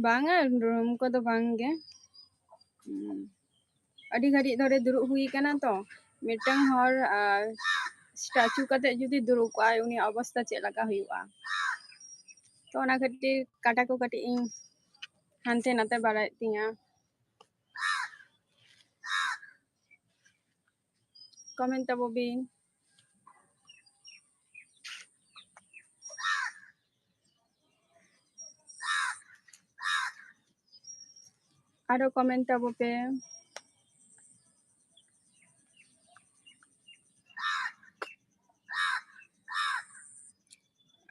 ᱵᱟᱝᱟ, ᱨᱩᱢ ᱠᱚᱫᱚ ᱵᱟᱝ ᱜᱮ᱾ ᱦᱩᱸ᱾ ᱟᱹᱰᱤ ᱜᱷᱟᱹᱲᱤᱡ ᱫᱷᱚᱨᱮ ᱫᱩᱲᱩᱵ ᱦᱩᱭ ᱠᱟᱱᱟ ᱛᱚ, ᱢᱤᱫᱴᱟᱝ ᱦᱚᱲ, ᱟᱨ, ᱥᱴᱟᱪᱩ ᱠᱟᱛᱮ ᱡᱩᱫᱤ ᱫᱩᱲᱩᱵ ᱠᱚᱜᱼᱟᱭ, ᱩᱱᱤᱭᱟᱜ ᱚᱵᱚᱥᱛᱟ ᱪᱮᱫ ᱞᱮᱠᱟ ᱦᱩᱭᱩᱜᱼᱟ? ᱛᱚ ᱚᱱᱟ ᱠᱷᱟᱹᱛᱤᱨ ᱠᱟᱴᱟ ᱠᱚ ᱠᱟᱹᱴᱤᱡ ᱤᱧ ᱦᱟᱱᱛᱮ ᱱᱟᱛᱮ ᱵᱟᱲᱟᱭᱮᱫ ᱛᱤᱧᱟᱹ᱾ ᱠᱚᱢᱮᱱᱴ ᱛᱟᱵᱚ ᱵᱤᱱ᱾ ᱟᱨᱚ ᱠᱚᱢᱮᱱᱴ ᱛᱟᱵᱚ ᱯᱮ᱾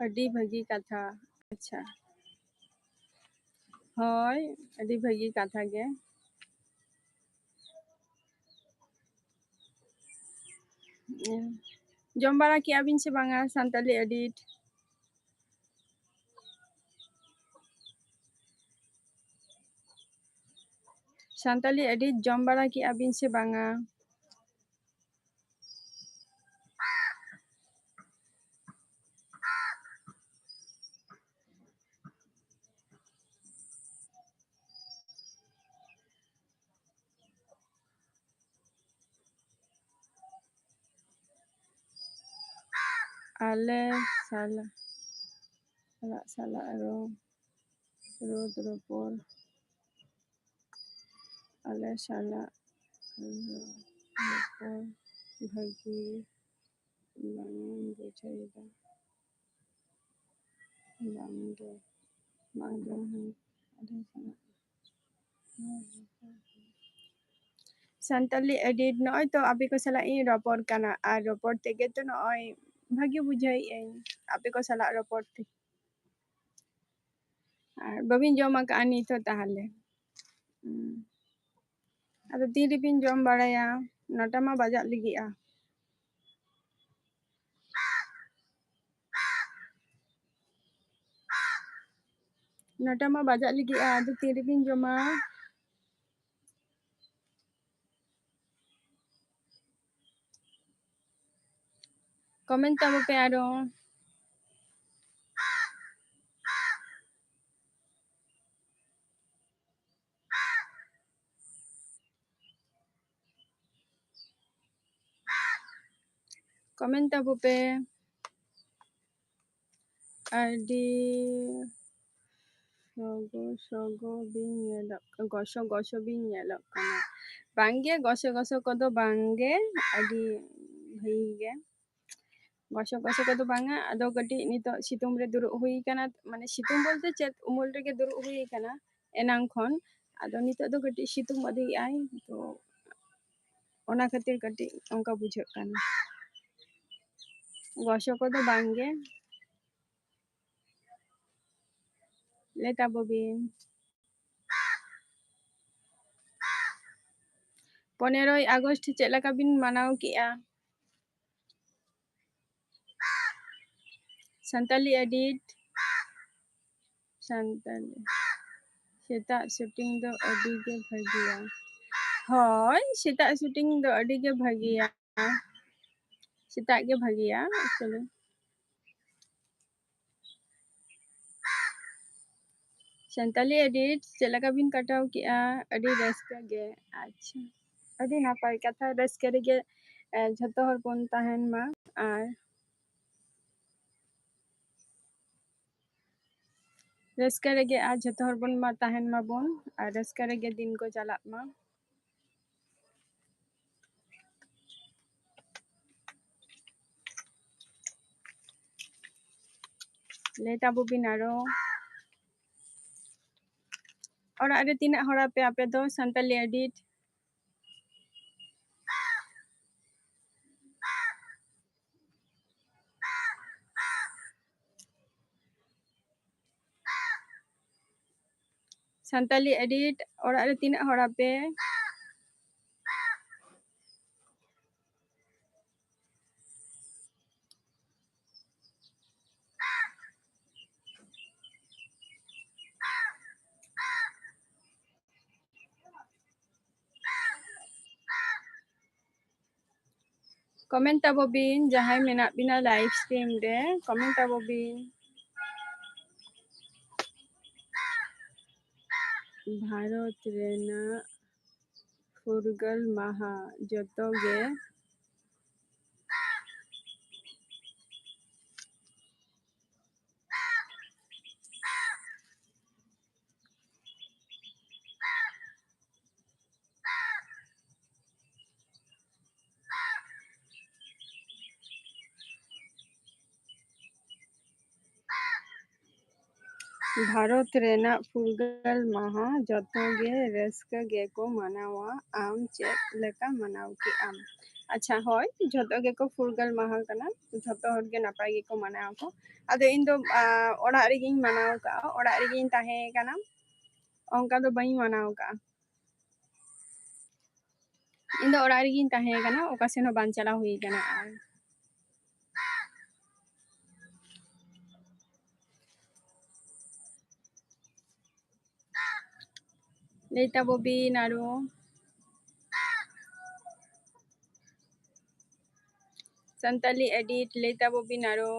ᱟᱹᱰᱤ ᱵᱷᱟᱹᱜᱤ ᱠᱟᱛᱷᱟ᱾ ᱟᱪᱪᱷᱟ, ᱦᱳᱭ, ᱟᱹᱰᱤ ᱵᱷᱟᱹᱜᱤ ᱠᱟᱛᱷᱟ ᱜᱮ᱾ ᱡᱚᱢ ᱵᱟᱲᱟ ᱠᱮᱜᱼᱟ ᱵᱤᱱ ᱥᱮ ᱵᱟᱝᱟ ᱥᱟᱱᱛᱟᱞᱤ ᱮᱰᱤᱴ? ᱥᱟᱱᱛᱟᱞᱤ ᱮᱰᱤᱴ ᱡᱚᱢ ᱵᱟᱲᱟ ᱠᱮᱜᱼᱟ ᱵᱤᱱ ᱥᱮ ᱵᱟᱝᱟ? ᱟᱞᱮ ᱥᱟᱞᱟᱜ, ᱥᱟᱞᱟᱜ, ᱥᱟᱞᱟᱜ ᱨᱚ-, ᱨᱚᱲ ᱨᱚᱯᱚᱲ, ᱟᱞᱮ ᱥᱟᱞᱟᱜ ᱨᱚᱲ ᱨᱚᱯᱚᱲ ᱵᱷᱟᱹᱜᱤ ᱵᱟᱝ ᱵᱩᱡᱷᱟᱹᱣᱮᱫᱟ᱾ ᱵᱟᱝ ᱫᱚ, ᱵᱟᱝ ᱫᱚ, ᱦᱮᱸ, ᱟᱞᱮ ᱥᱟᱞᱟᱜ᱾ ᱥᱟᱱᱛᱟᱞᱤ ᱮᱰᱤᱴ, ᱱᱚᱜᱼᱚᱭ ᱛᱚ ᱟᱯᱮ ᱠᱚ ᱥᱟᱞᱟᱜ ᱤᱧ ᱨᱚᱯᱚᱲ ᱠᱟᱱᱟ, ᱟᱨ ᱨᱚᱯᱚᱲ ᱛᱮᱜᱮ ᱛᱚ ᱱᱚᱜᱼᱚᱭ ᱵᱷᱟᱹᱜᱤ ᱵᱩᱡᱷᱟᱹᱣᱮᱫ ᱟᱹᱧ ᱟᱯᱮ ᱠᱚ ᱥᱟᱞᱟᱜ ᱨᱚᱯᱚᱲ ᱛᱮ᱾ ᱟᱨ ᱵᱟᱹᱵᱤᱱ ᱡᱚᱢ ᱟᱠᱟᱫᱼᱟ ᱱᱤᱛ ᱦᱚᱸ ᱛᱟᱦᱚᱞᱮ? ᱦᱩᱸ᱾ ᱟᱫᱚ ᱛᱤ ᱨᱮᱵᱤᱱ ᱡᱚᱢ ᱵᱟᱲᱟᱭᱟ? ᱱᱚᱴᱟ ᱢᱟ ᱵᱟᱡᱟᱜ ᱞᱟᱹᱜᱤᱫᱼᱟ᱾ ᱱᱚᱴᱟ ᱢᱟ ᱵᱟᱡᱟᱜ ᱞᱟᱹᱜᱤᱫᱼᱟ, ᱟᱫᱚ ᱛᱤ ᱨᱮᱵᱤᱱ ᱡᱚᱢᱟ? ᱠᱚᱢᱮᱱᱴ ᱛᱟᱵᱚ ᱯᱮ ᱟᱨᱚ᱾ ᱠᱚᱢᱮᱱᱴ ᱛᱟᱵᱚ ᱯᱮ᱾ ᱟᱹᱰᱤ ᱥᱚᱜᱚ ᱥᱚᱜᱚ ᱵᱤᱱ ᱧᱮᱞᱚᱜ, ᱜᱚᱥᱚ ᱜᱚᱥᱚ ᱵᱤᱱ ᱧᱮᱞᱚᱜ ᱠᱟᱱᱟ᱾ ᱵᱟᱝᱜᱮ, ᱜᱚᱥᱚ ᱜᱚᱥᱚ ᱠᱚᱫᱚ ᱵᱟᱝᱜᱮ, ᱟᱹᱰᱤ ᱵᱷᱟᱹᱜᱤ ᱜᱮ᱾ ᱜᱚᱥᱚ ᱜᱚᱥᱚ ᱠᱚᱫᱚ ᱵᱟᱝᱟ, ᱟᱫᱚ ᱠᱟᱹᱴᱤᱡ ᱱᱤᱛᱚᱜ ᱥᱤᱛᱩᱝ ᱨᱮ ᱫᱩᱲᱩᱵ ᱦᱩᱭ ᱠᱟᱱᱟ, ᱢᱟᱱᱮ ᱥᱤᱛᱩᱝ ᱵᱚᱞᱛᱮ ᱪᱮᱫ, ᱩᱢᱩᱞ ᱨᱮᱜᱮ ᱫᱩᱲᱩᱵ ᱦᱩᱭ ᱠᱟᱱᱟ ᱮᱱᱟᱝ ᱠᱷᱚᱱ᱾ ᱟᱫᱚ ᱱᱤᱛᱚᱜ ᱫᱚ ᱠᱟᱹᱴᱤᱡ ᱥᱤᱛᱩᱝ ᱤᱫᱤᱭᱮᱜᱼᱟᱭ, ᱛᱚ ᱚᱱᱟ ᱠᱷᱟᱹᱛᱤᱨ ᱠᱟᱹᱴᱤᱡ ᱚᱱᱠᱟ ᱵᱩᱡᱷᱟᱹᱜ ᱠᱟᱱᱟ᱾ ᱜᱚᱥᱚ ᱠᱚᱫᱚ ᱵᱟᱝᱜᱮ᱾ ᱞᱟᱹᱭ ᱛᱟᱵᱚ ᱵᱤᱱ᱾ ᱯᱚᱱᱮᱨᱚᱭ ᱟᱜᱚᱥᱴ ᱪᱮᱫ ᱞᱮᱠᱟ ᱵᱤᱱ ᱢᱟᱱᱟᱣ ᱠᱮᱜᱼᱟ? ᱥᱟᱱᱛᱟᱞᱤ ᱮᱰᱤᱴ᱾ ᱥᱟᱱᱛᱟᱞᱤ᱾ ᱥᱮᱛᱟᱜ ᱥᱩᱴᱤᱝ ᱫᱚ ᱟᱹᱰᱤ ᱜᱮ ᱵᱷᱟᱹᱜᱤᱭᱟ᱾ ᱦᱳᱭ, ᱥᱮᱛᱟᱜ ᱥᱩᱴᱤᱝ ᱫᱚ ᱟᱹᱰᱤ ᱜᱮ ᱵᱷᱟᱹᱜᱤᱭᱟ᱾ ᱥᱮᱛᱟᱜ ᱜᱮ ᱵᱷᱟᱹᱜᱤᱭᱟ, actually᱾ ᱥᱟᱱᱛᱟᱞᱤ ᱮᱰᱤᱴ ᱪᱮᱫ ᱞᱮᱠᱟ ᱵᱤᱱ ᱠᱟᱴᱟᱣ ᱠᱮᱜᱼᱟ? ᱟᱹᱰᱤ ᱨᱟᱹᱥᱠᱟᱹ ᱜᱮ᱾ ᱟᱪᱪᱷᱟ, ᱟᱹᱰᱤ ᱱᱟᱯᱟᱭ ᱠᱟᱛᱷᱟ᱾ ᱨᱟᱹᱥᱠᱟᱹ ᱨᱮᱜᱮ, ᱮ, ᱡᱷᱚᱛᱚ ᱦᱚᱲ ᱵᱚᱱ ᱛᱟᱦᱮᱱ ᱢᱟ᱾ ᱟᱨ ᱨᱟᱹᱥᱠᱟᱹ ᱨᱮᱜᱮ ᱟᱨ ᱡᱷᱚᱛᱚ ᱦᱚᱲ ᱵᱚᱱ ᱢᱟ ᱛᱟᱦᱮᱱ ᱢᱟᱵᱚᱱ, ᱟᱨ ᱨᱟᱹᱥᱠᱟᱹ ᱨᱮᱜᱮ ᱫᱤᱱ ᱠᱚ ᱪᱟᱞᱟᱜ ᱢᱟ᱾ ᱞᱟᱹᱭ ᱛᱟᱵᱚ ᱵᱤᱱ ᱟᱨᱚ, ᱚᱲᱟᱜ ᱨᱮ ᱛᱤᱱᱟᱹᱜ ᱦᱚᱲ ᱟᱯᱮ, ᱟᱯᱮ ᱫᱚ ᱥᱟᱱᱛᱟᱞᱤ ᱮᱰᱤᱴ? ᱥᱟᱱᱛᱟᱞᱤ ᱮᱰᱤᱴ, ᱚᱲᱟᱜ ᱨᱮ ᱛᱤᱱᱟᱹᱜ ᱦᱚᱲ ᱟᱯᱮ? ᱠᱚᱢᱮᱱᱴ ᱛᱟᱵᱚ ᱵᱤᱱ, ᱡᱟᱦᱟᱸᱭ ᱢᱮᱱᱟᱜ ᱵᱤᱱᱟ ᱞᱟᱭᱤᱵᱷ ᱥᱴᱨᱤᱢ ᱨᱮ, ᱠᱚᱢᱮᱱᱴ ᱛᱟᱵᱚ ᱵᱤᱱ᱾ ᱵᱷᱟᱨᱚᱛ ᱨᱮᱱᱟᱜ ᱯᱷᱩᱨᱜᱟᱹᱞ ᱢᱟᱦᱟ ᱡᱚᱛᱚ ᱜᱮ ᱵᱷᱟᱨᱚᱛ ᱨᱮᱱᱟᱜ ᱯᱷᱩᱨᱜᱟᱹᱞ ᱢᱟᱦᱟ ᱡᱚᱛᱚ ᱜᱮ ᱨᱟᱹᱥᱠᱟᱹ ᱜᱮᱠᱚ ᱢᱟᱱᱟᱣᱟ᱾ ᱟᱢ ᱪᱮᱫ ᱞᱮᱠᱟ ᱢᱟᱱᱟᱣ ᱠᱮᱜ ᱟᱢ? ᱟᱪᱪᱷᱟ, ᱦᱳᱭ, ᱡᱚᱛᱚ ᱜᱮᱠᱚ ᱯᱷᱩᱨᱜᱟᱹᱞ ᱢᱟᱦᱟ ᱠᱟᱱᱟ, ᱡᱚᱛᱚ ᱦᱚᱲ ᱜᱮ ᱱᱟᱯᱟᱭ ᱜᱮᱠᱚ ᱢᱟᱱᱟᱣ ᱟᱠᱚ᱾ ᱟᱫᱚ ᱤᱧ ᱫᱚ, ᱟ, ᱚᱲᱟᱜ ᱨᱮᱜᱤᱧ ᱢᱟᱱᱟᱣ ᱠᱟᱜᱼᱟ, ᱚᱲᱟᱜ ᱨᱮᱜᱤᱧ ᱛᱟᱦᱮᱸ ᱠᱟᱱᱟ, ᱚᱱᱠᱟ ᱫᱚ ᱵᱟᱹᱧ ᱢᱟᱱᱟᱣ ᱠᱟᱜᱼᱟ᱾ ᱤᱧ ᱫᱚ ᱚᱲᱟᱜ ᱨᱮᱜᱤᱧ ᱛᱟᱦᱮᱸ ᱠᱟᱱᱟ, ᱚᱠᱟ ᱥᱮᱱ ᱦᱚᱸ ᱵᱟᱝ ᱪᱟᱞᱟᱣ ᱦᱩᱭ ᱠᱟᱱᱟ᱾ ᱟᱨ ᱞᱮᱭᱛᱟ ᱵᱚᱵᱤ ᱱᱟᱲᱩ, ᱥᱟᱱᱛᱟᱞᱤ edit, ᱞᱮᱭᱛᱟ ᱵᱚᱵᱤ ᱱᱟᱲᱩ᱾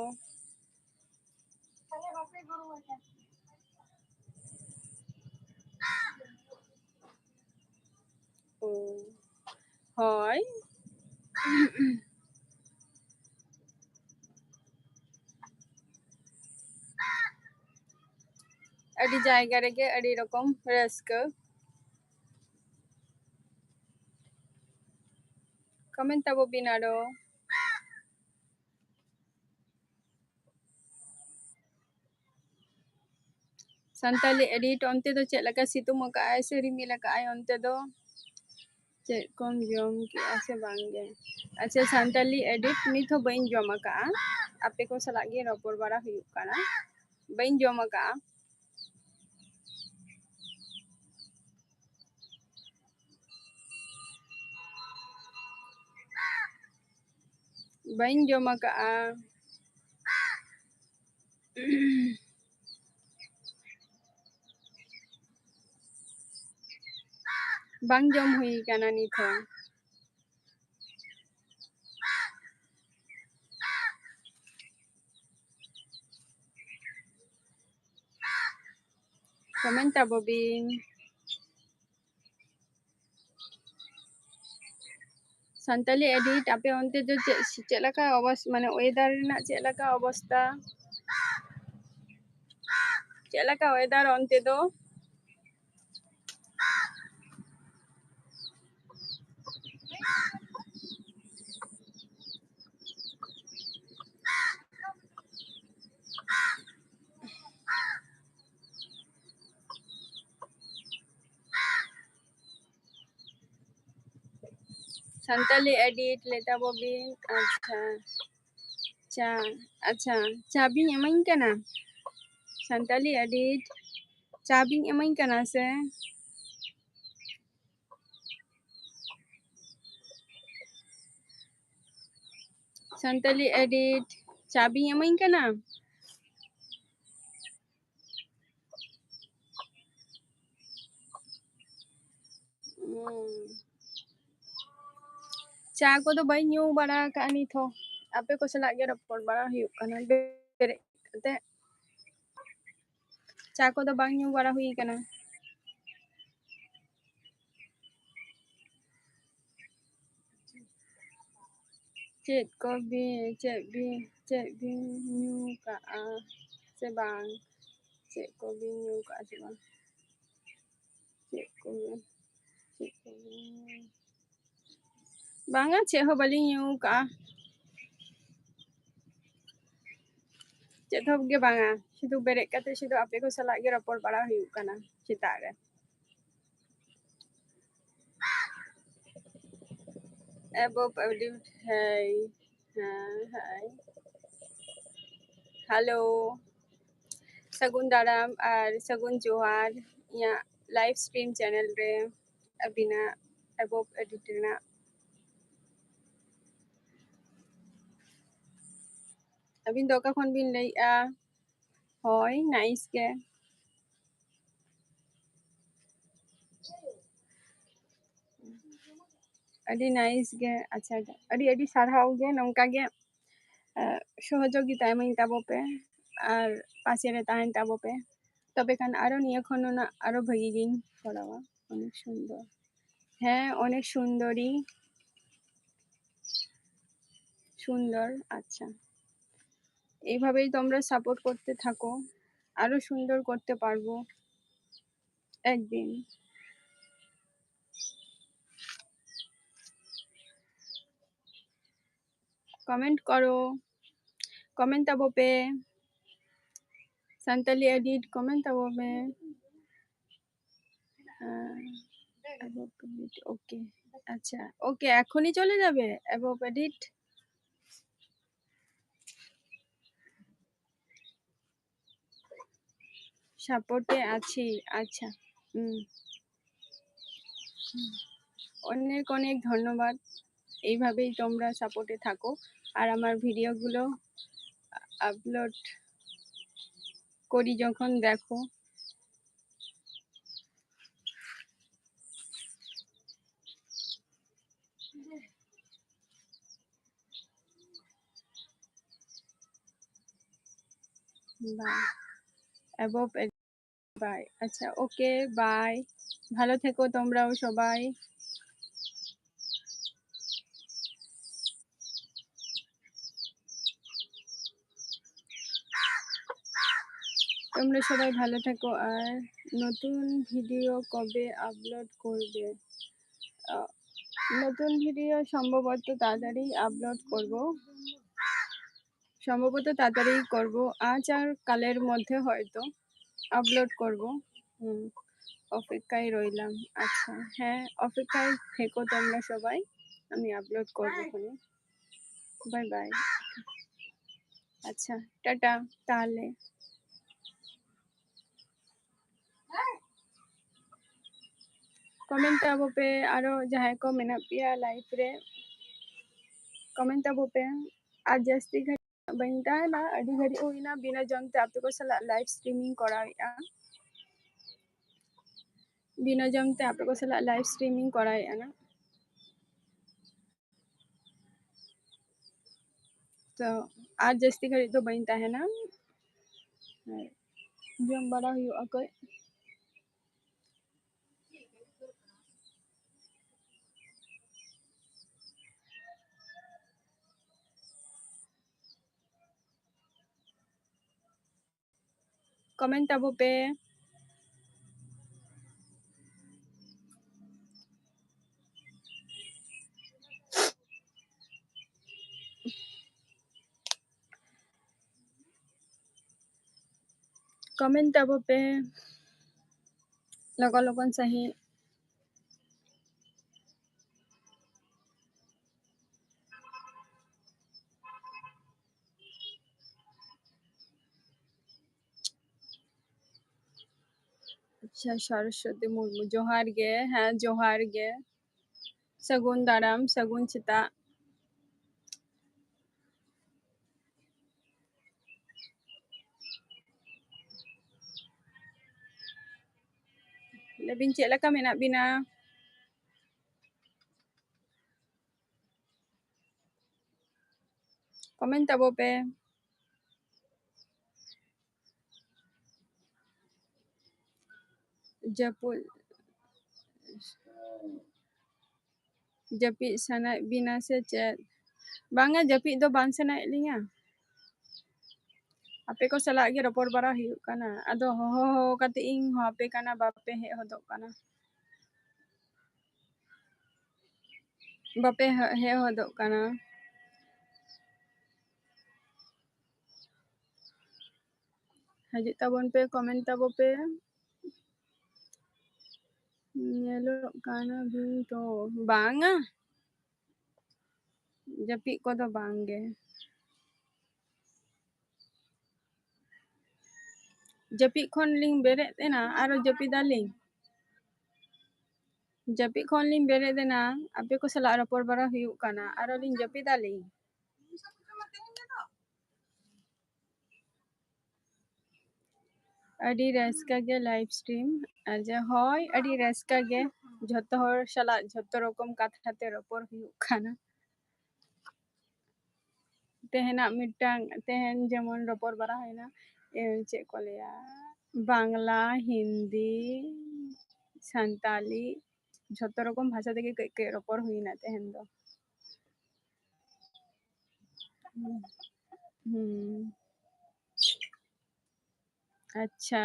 ᱳ, ᱦᱳᱭ᱾ ᱟᱹᱰᱤ ᱡᱟᱭᱜᱟ ᱨᱮᱜᱮ ᱟᱹᱰᱤ ᱨᱚᱠᱚᱢ ᱨᱟᱹᱥᱠᱟᱹ᱾ Comment ᱛᱟᱵᱚ ᱵᱤᱱ ᱟᱨᱚ᱾ ᱥᱟᱱᱛᱟᱞᱤ edit, ᱚᱱᱛᱮ ᱫᱚ ᱪᱮᱫ ᱞᱮᱠᱟ ᱥᱤᱛᱩᱝ ᱟᱠᱟᱜᱼᱟᱭ ᱥᱮ ᱨᱤᱢᱤᱞ ᱟᱠᱟᱜᱼᱟᱭ ᱚᱱᱛᱮ ᱫᱚ? ᱪᱮᱫ ᱠᱚᱢ ᱡᱚᱢ ᱠᱮᱜᱼᱟ ᱥᱮ ᱵᱟᱝ ᱜᱮ? ᱟᱪᱪᱷᱟ, ᱥᱟᱱᱛᱟᱞᱤ edit, ᱱᱤᱛ ᱦᱚᱸ ᱵᱟᱹᱧ ᱡᱚᱢ ᱟᱠᱟᱜᱼᱟ᱾ ᱟᱯᱮ ᱠᱚ ᱥᱟᱞᱟᱜ ᱜᱮ ᱨᱚᱯᱚᱲ ᱵᱟᱲᱟ ᱦᱩᱭᱩᱜ ᱠᱟᱱᱟ᱾ ᱵᱟᱹᱧ ᱡᱚᱢ ᱟᱠᱟᱜᱼᱟ᱾ ᱵᱟᱹᱧ ᱡᱚᱢ ᱟᱠᱟᱜᱼᱟ᱾ ᱵᱟᱝ ᱡᱚᱢ ᱦᱩᱭ ᱠᱟᱱᱟ ᱱᱤᱛ ᱦᱚᱸ᱾ Comment ᱛᱟᱵᱚ ᱵᱤᱱ᱾ ᱥᱟᱱᱛᱟᱞᱤ edit, ᱟᱯᱮ ᱚᱱᱛᱮ ᱫᱚ ᱪᱮᱫ, ᱪᱮᱫ ᱞᱮᱠᱟ ᱚᱵᱚᱥ-, ᱢᱟᱱᱮ weather ᱨᱮᱱᱟᱜ ᱪᱮᱫ ᱞᱮᱠᱟ ᱚᱵᱚᱥᱛᱟ? ᱪᱮᱫ ᱞᱮᱠᱟ weather ᱚᱱᱛᱮ ᱫᱚ? ᱥᱟᱱᱛᱟᱞᱤ ᱮᱰᱤᱴ ᱞᱮ ᱛᱟᱵᱚ ᱵᱤᱱ᱾ ᱟᱪᱪᱷᱟ, ᱪᱟ, ᱟᱪᱪᱷᱟ, ᱪᱟ ᱵᱤᱱ ᱮᱢᱟᱹᱧ ᱠᱟᱱᱟ? ᱥᱟᱱᱛᱟᱞᱤ ᱮᱰᱤᱴ, ᱪᱟ ᱵᱤᱱ ᱮᱢᱟᱹᱧ ᱠᱟᱱᱟ ᱥᱮ? ᱥᱟᱱᱛᱟᱞᱤ ᱮᱰᱤᱴ, ᱪᱟ ᱵᱤᱱ ᱮᱢᱟᱹᱧ ᱠᱟᱱᱟ? ᱦᱩᱸ᱾ ᱪᱟ ᱠᱚᱫᱚ ᱵᱟᱹᱧ ᱧᱩ ᱵᱟᱲᱟ ᱟᱠᱟᱫᱼᱟ ᱱᱤᱛ ᱦᱚᱸ᱾ ᱟᱯᱮ ᱠᱚ ᱥᱟᱞᱟᱜ ᱜᱮ ᱨᱚᱯᱚᱲ ᱵᱟᱲᱟ ᱦᱩᱭᱩᱜ ᱠᱟᱱᱟ ᱵᱮᱨᱮᱫ ᱠᱟᱛᱮ᱾ ᱪᱟ ᱠᱚᱫᱚ ᱵᱟᱝ ᱧᱩ ᱵᱟᱲᱟ ᱦᱩᱭ ᱟᱠᱟᱱᱟ᱾ ᱪᱮᱫ ᱠᱚ ᱵᱤ-, ᱪᱮᱫ ᱵᱤ-, ᱪᱮᱫ ᱵᱤᱱ ᱧᱩ ᱠᱟᱜᱼᱟ ᱥᱮ ᱵᱟᱝ? ᱪᱮᱫ ᱠᱚ ᱵᱤᱱ ᱧᱩ ᱠᱟᱜᱼᱟ ᱥᱮ ᱵᱟᱝ? ᱪᱮᱫ ᱠᱚ, ᱪᱮᱫ ᱠᱚ ᱵᱤᱱ, ᱵᱟᱝᱟ, ᱪᱮᱫ ᱦᱚᱸ ᱵᱟᱹᱞᱤᱧ ᱧᱩ ᱠᱟᱜᱼᱟ᱾ ᱪᱮᱫ ᱦᱚᱸ ᱜᱮ ᱵᱟᱝᱟ, ᱥᱩᱫᱷᱩ ᱵᱮᱨᱮᱫ ᱠᱟᱛᱮ ᱥᱩᱫᱷᱩ ᱟᱯᱮ ᱠᱚ ᱥᱟᱞᱟᱜ ᱜᱮ ᱨᱚᱯᱚᱲ ᱵᱟᱲᱟ ᱦᱩᱭᱩᱜ ᱠᱟᱱᱟ ᱥᱮᱛᱟᱜ ᱨᱮ᱾ ᱮᱵᱚᱵ ᱟᱹᱰᱤ, ᱦᱮᱸ, ᱦᱮᱸ, ᱦᱮᱸ᱾ ᱦᱮᱞᱳ, ᱥᱟᱹᱜᱩᱱ ᱫᱟᱨᱟᱢ ᱟᱨ ᱥᱟᱹᱜᱩᱱ ᱡᱚᱦᱟᱨ ᱤᱧᱟᱹᱜ live stream channel ᱨᱮ ᱟᱹᱵᱤᱱᱟᱜ ᱮᱵᱚᱵ ᱮᱰᱤᱴ ᱨᱮᱱᱟᱜ᱾ ᱟᱹᱵᱤᱱ ᱫᱚ ᱚᱠᱟ ᱠᱷᱚᱱ ᱵᱤᱱ ᱞᱟᱹᱭᱮᱜᱼᱟ? ᱦᱳᱭ, nice ᱜᱮ᱾ ᱟᱹᱰᱤ nice ᱜᱮ᱾ ᱟᱪᱪᱷᱟ, ᱟᱹᱰᱤ ᱟᱹᱰᱤ ᱥᱟᱨᱦᱟᱣ ᱜᱮ, ᱱᱚᱝᱠᱟ ᱜᱮ, ᱮ, ᱥᱚᱦᱚᱡᱳᱜᱤᱛᱟ ᱮᱢᱟᱹᱧ ᱛᱟᱵᱚ ᱯᱮ ᱟᱨ ᱯᱟᱥᱮ ᱨᱮ ᱛᱟᱦᱮᱱ ᱛᱟᱵᱚ ᱯᱮ, ᱛᱚᱵᱮ ᱠᱷᱟᱱ ᱟᱨᱚ ᱱᱤᱭᱟᱹ ᱠᱷᱚᱱ ᱦᱚᱸ ᱟᱨᱚ ᱵᱷᱟᱹᱜᱤ ᱜᱤᱧ ᱠᱚᱨᱟᱣᱟ᱾ ᱚᱱᱮᱠ ᱥᱩᱱᱫᱚᱨ, ᱦᱮᱸ, ᱚᱱᱮᱠ ᱥᱩᱱᱫᱚᱨᱤ, সুন্দর। আচ্ছা, এইভাবেই তোমরা support করতে থাকো, আরো সুন্দর করতে পারবো একদিন। Comment করো, comment ᱛᱟᱵᱚ ᱯᱮ, ᱥᱟᱱᱛᱟᱞᱤ ᱮᱰᱤᱴ comment ᱛᱟᱵᱚ ᱯᱮ᱾ ᱟᱨ ওকে, আচ্ছা, ওকে, এখনই চলে যাবে? অ্যাবভ এডিট সাপোর্টে আছি। আচ্ছা, হুম। অনেক অনেক ধন্যবাদ। এইভাবেই তোমরা সাপোর্টে থাকো। আর আমার ভিডিওগুলো আপলোড করি যখন দেখো। বাই। Above bye. আচ্ছা, ওকে, বাই। ভালো থেকো তোমরাও সবাই। তোমরা সবাই ভালো থাকো। আর নতুন ভিডিও কবে আপলোড করবে? আহ, নতুন ভিডিও সম্ভবত তাড়াতাড়ি আপলোড করব, সম্ভবত তাড়াতাড়ি করব, আজ আর কালের মধ্যে হয়তো আপলোড করব। হুম, অপেক্ষায় রইলাম। আচ্ছা, হ্যাঁ, অপেক্ষায় থেকো তোমরা সবাই, আমি আপলোড করবো ওখানে। Bye bye. আচ্ছা, টাটা তাহলে। ᱠᱚᱢᱮᱱᱴ ᱛᱟᱵᱚ ᱯᱮ, ᱟᱨᱚ ᱡᱟᱦᱟᱸᱭ ᱠᱚ ᱢᱮᱱᱟᱜ ᱯᱮᱭᱟ ᱞᱟᱭᱤᱵᱷ ᱨᱮ, ᱠᱚᱢᱮᱱᱴ ᱛᱟᱵᱚ ᱯᱮ᱾ ᱟᱨ ᱡᱟᱹᱥᱛᱤ ᱜᱷᱟᱹᱲᱤᱡ ᱵᱟᱹᱧ ᱛᱟᱦᱮᱱᱟ, ᱟᱹᱰᱤ ᱜᱷᱟᱹᱲᱤᱡ ᱦᱩᱭᱱᱟ ᱵᱤᱱᱟᱹ ᱡᱚᱢ ᱛᱮ ᱟᱯᱮ ᱠᱚ ᱥᱟᱞᱟᱜ ᱞᱟᱭᱤᱵᱷ ᱥᱴᱨᱤᱢᱤᱝ ᱠᱚᱨᱟᱣᱮᱫᱼᱟ᱾ ᱵᱤᱱᱟᱹ ᱡᱚᱢ ᱛᱮ ᱟᱯᱮ ᱠᱚ ᱥᱟᱞᱟᱜ ᱞᱟᱭᱤᱵᱷ ᱥᱴᱨᱤᱢᱤᱝ ᱠᱚᱨᱟᱣᱮᱫᱼᱟ ᱱᱟᱜ᱾ ᱛᱚ ᱟᱨ ᱡᱟᱹᱥᱛᱤ ᱜᱷᱟᱹᱲᱤᱡ ᱫᱚ ᱵᱟᱹᱧ ᱛᱟᱦᱮᱱᱟ, ᱡᱚᱢ ᱵᱟᱲᱟ ᱦᱩᱭᱩᱜᱼᱟ ᱠᱟᱹᱡ᱾ ᱠᱚᱢᱮᱱᱴ ᱛᱟᱵᱚ ᱯᱮ᱾ ᱠᱚᱢᱮᱱᱴ ᱛᱟᱵᱚ ᱯᱮ ᱞᱚᱜᱚᱱ ᱞᱚᱜᱚᱱ ᱥᱟᱺᱦᱤᱡ᱾ ᱟᱪᱪᱷᱟ, ᱥᱚᱨᱚᱥᱚᱛᱤ ᱢᱩᱨᱢᱩ, ᱡᱚᱦᱟᱨ ᱜᱮ᱾ ᱦᱮᱸ, ᱡᱚᱦᱟᱨ ᱜᱮ᱾ ᱥᱟᱹᱜᱩᱱ ᱫᱟᱨᱟᱢ, ᱥᱟᱹᱜᱩᱱ ᱥᱮᱛᱟᱜ᱾ ᱞᱟᱹᱭ ᱵᱤᱱ, ᱪᱮᱫ ᱞᱮᱠᱟ ᱢᱮᱱᱟᱜ ᱵᱤᱱᱟ? ᱠᱚᱢᱮᱱᱴ ᱛᱟᱵᱚ ᱯᱮ᱾ ᱡᱟᱹᱯᱩᱫ, ᱡᱟᱹᱯᱤᱫ ᱥᱟᱱᱟᱭᱮᱫ ᱵᱤᱱᱟ ᱥᱮ ᱪᱮᱫ? ᱵᱟᱝᱟ, ᱡᱟᱹᱯᱤᱫ ᱫᱚ ᱵᱟᱝ ᱥᱟᱱᱟᱭᱮᱫ ᱞᱤᱧᱟ᱾ ᱟᱯᱮ ᱠᱚ ᱥᱟᱞᱟᱜ ᱜᱮ ᱨᱚᱯᱚᱲ ᱵᱟᱲᱟ ᱦᱩᱭᱩᱜ ᱠᱟᱱᱟ᱾ ᱟᱫᱚ ᱦᱚᱦᱚ, ᱦᱚᱦᱚ ᱠᱟᱛᱮ ᱤᱧ ᱦᱚᱦᱚ ᱟᱯᱮ ᱠᱟᱱᱟ, ᱵᱟᱯᱮ ᱦᱮᱡ ᱦᱚᱫᱚᱜ ᱠᱟᱱᱟ᱾ ᱵᱟᱯᱮ ᱦᱮ-, ᱦᱮᱡ ᱦᱚᱫᱚᱜ ᱠᱟᱱᱟ᱾ ᱦᱤᱡᱩᱜ ᱛᱟᱵᱚᱱ ᱯᱮ, ᱠᱚᱢᱮᱱᱴ ᱛᱟᱵᱚ ᱯᱮ᱾ ᱧᱮᱞᱚᱜ ᱠᱟᱱᱟ ᱵᱤᱱ ᱛᱚ? ᱵᱟᱝᱟ, ᱡᱟᱹᱯᱤᱫ ᱠᱚᱫᱚ ᱵᱟᱝ ᱜᱮ᱾ ᱡᱟᱹᱯᱤᱫ ᱠᱷᱚᱱ ᱞᱤᱧ ᱵᱮᱨᱮᱫ ᱮᱱᱟ, ᱟᱨᱚ ᱡᱟᱹᱯᱤᱫᱟᱞᱤᱧ᱾ ᱡᱟᱹᱯᱤᱫ ᱠᱷᱚᱱ ᱞᱤᱧ ᱵᱮᱨᱮᱫ ᱮᱱᱟ, ᱟᱯᱮ ᱠᱚ ᱥᱟᱞᱟᱜ ᱨᱚᱯᱚᱲ ᱵᱟᱲᱟ ᱦᱩᱭᱩᱜ ᱠᱟᱱᱟ, ᱟᱨᱚ ᱞᱤᱧ ᱡᱟᱹᱯᱤᱫᱟᱞᱤᱧ᱾ ᱟᱹᱰᱤ ᱨᱟᱹᱥᱠᱟᱹ ᱜᱮ live stream᱾ ᱟᱨ ᱡᱮ, ᱦᱳᱭ, ᱟᱹᱰᱤ ᱨᱟᱹᱥᱠᱟᱹ ᱜᱮ, ᱡᱷᱚᱛᱚ ᱦᱚᱲ ᱥᱟᱞᱟᱜ ᱡᱷᱚᱛᱚ ᱨᱚᱠᱚᱢ ᱠᱟᱛᱷᱟ ᱛᱮ ᱨᱚᱯᱚᱲ ᱦᱩᱭᱩᱜ ᱠᱟᱱᱟ᱾ ᱛᱮᱦᱮᱧᱟᱜ ᱢᱤᱫᱴᱟᱝ, ᱛᱮᱦᱮᱧ ᱡᱮᱢᱚᱱ ᱨᱚᱯᱚᱲ ᱵᱟᱲᱟ ᱦᱩᱭᱱᱟ, ᱮ, ᱪᱮᱫ ᱠᱚ ᱞᱟᱹᱭᱟ, ᱵᱟᱝᱞᱟ, ᱦᱤᱱᱫᱤ, ᱥᱟᱱᱛᱟᱞᱤ, ᱡᱷᱚᱛᱚ ᱨᱚᱠᱚᱢ ᱵᱷᱟᱥᱟ ᱛᱮᱜᱮ ᱠᱟᱹᱡ ᱠᱟᱹᱡ ᱨᱚᱯᱚᱲ ᱦᱩᱭᱱᱟ ᱛᱮᱦᱮᱧ ᱫᱚ᱾ ᱦᱩᱸ᱾ ᱟᱪᱪᱷᱟ᱾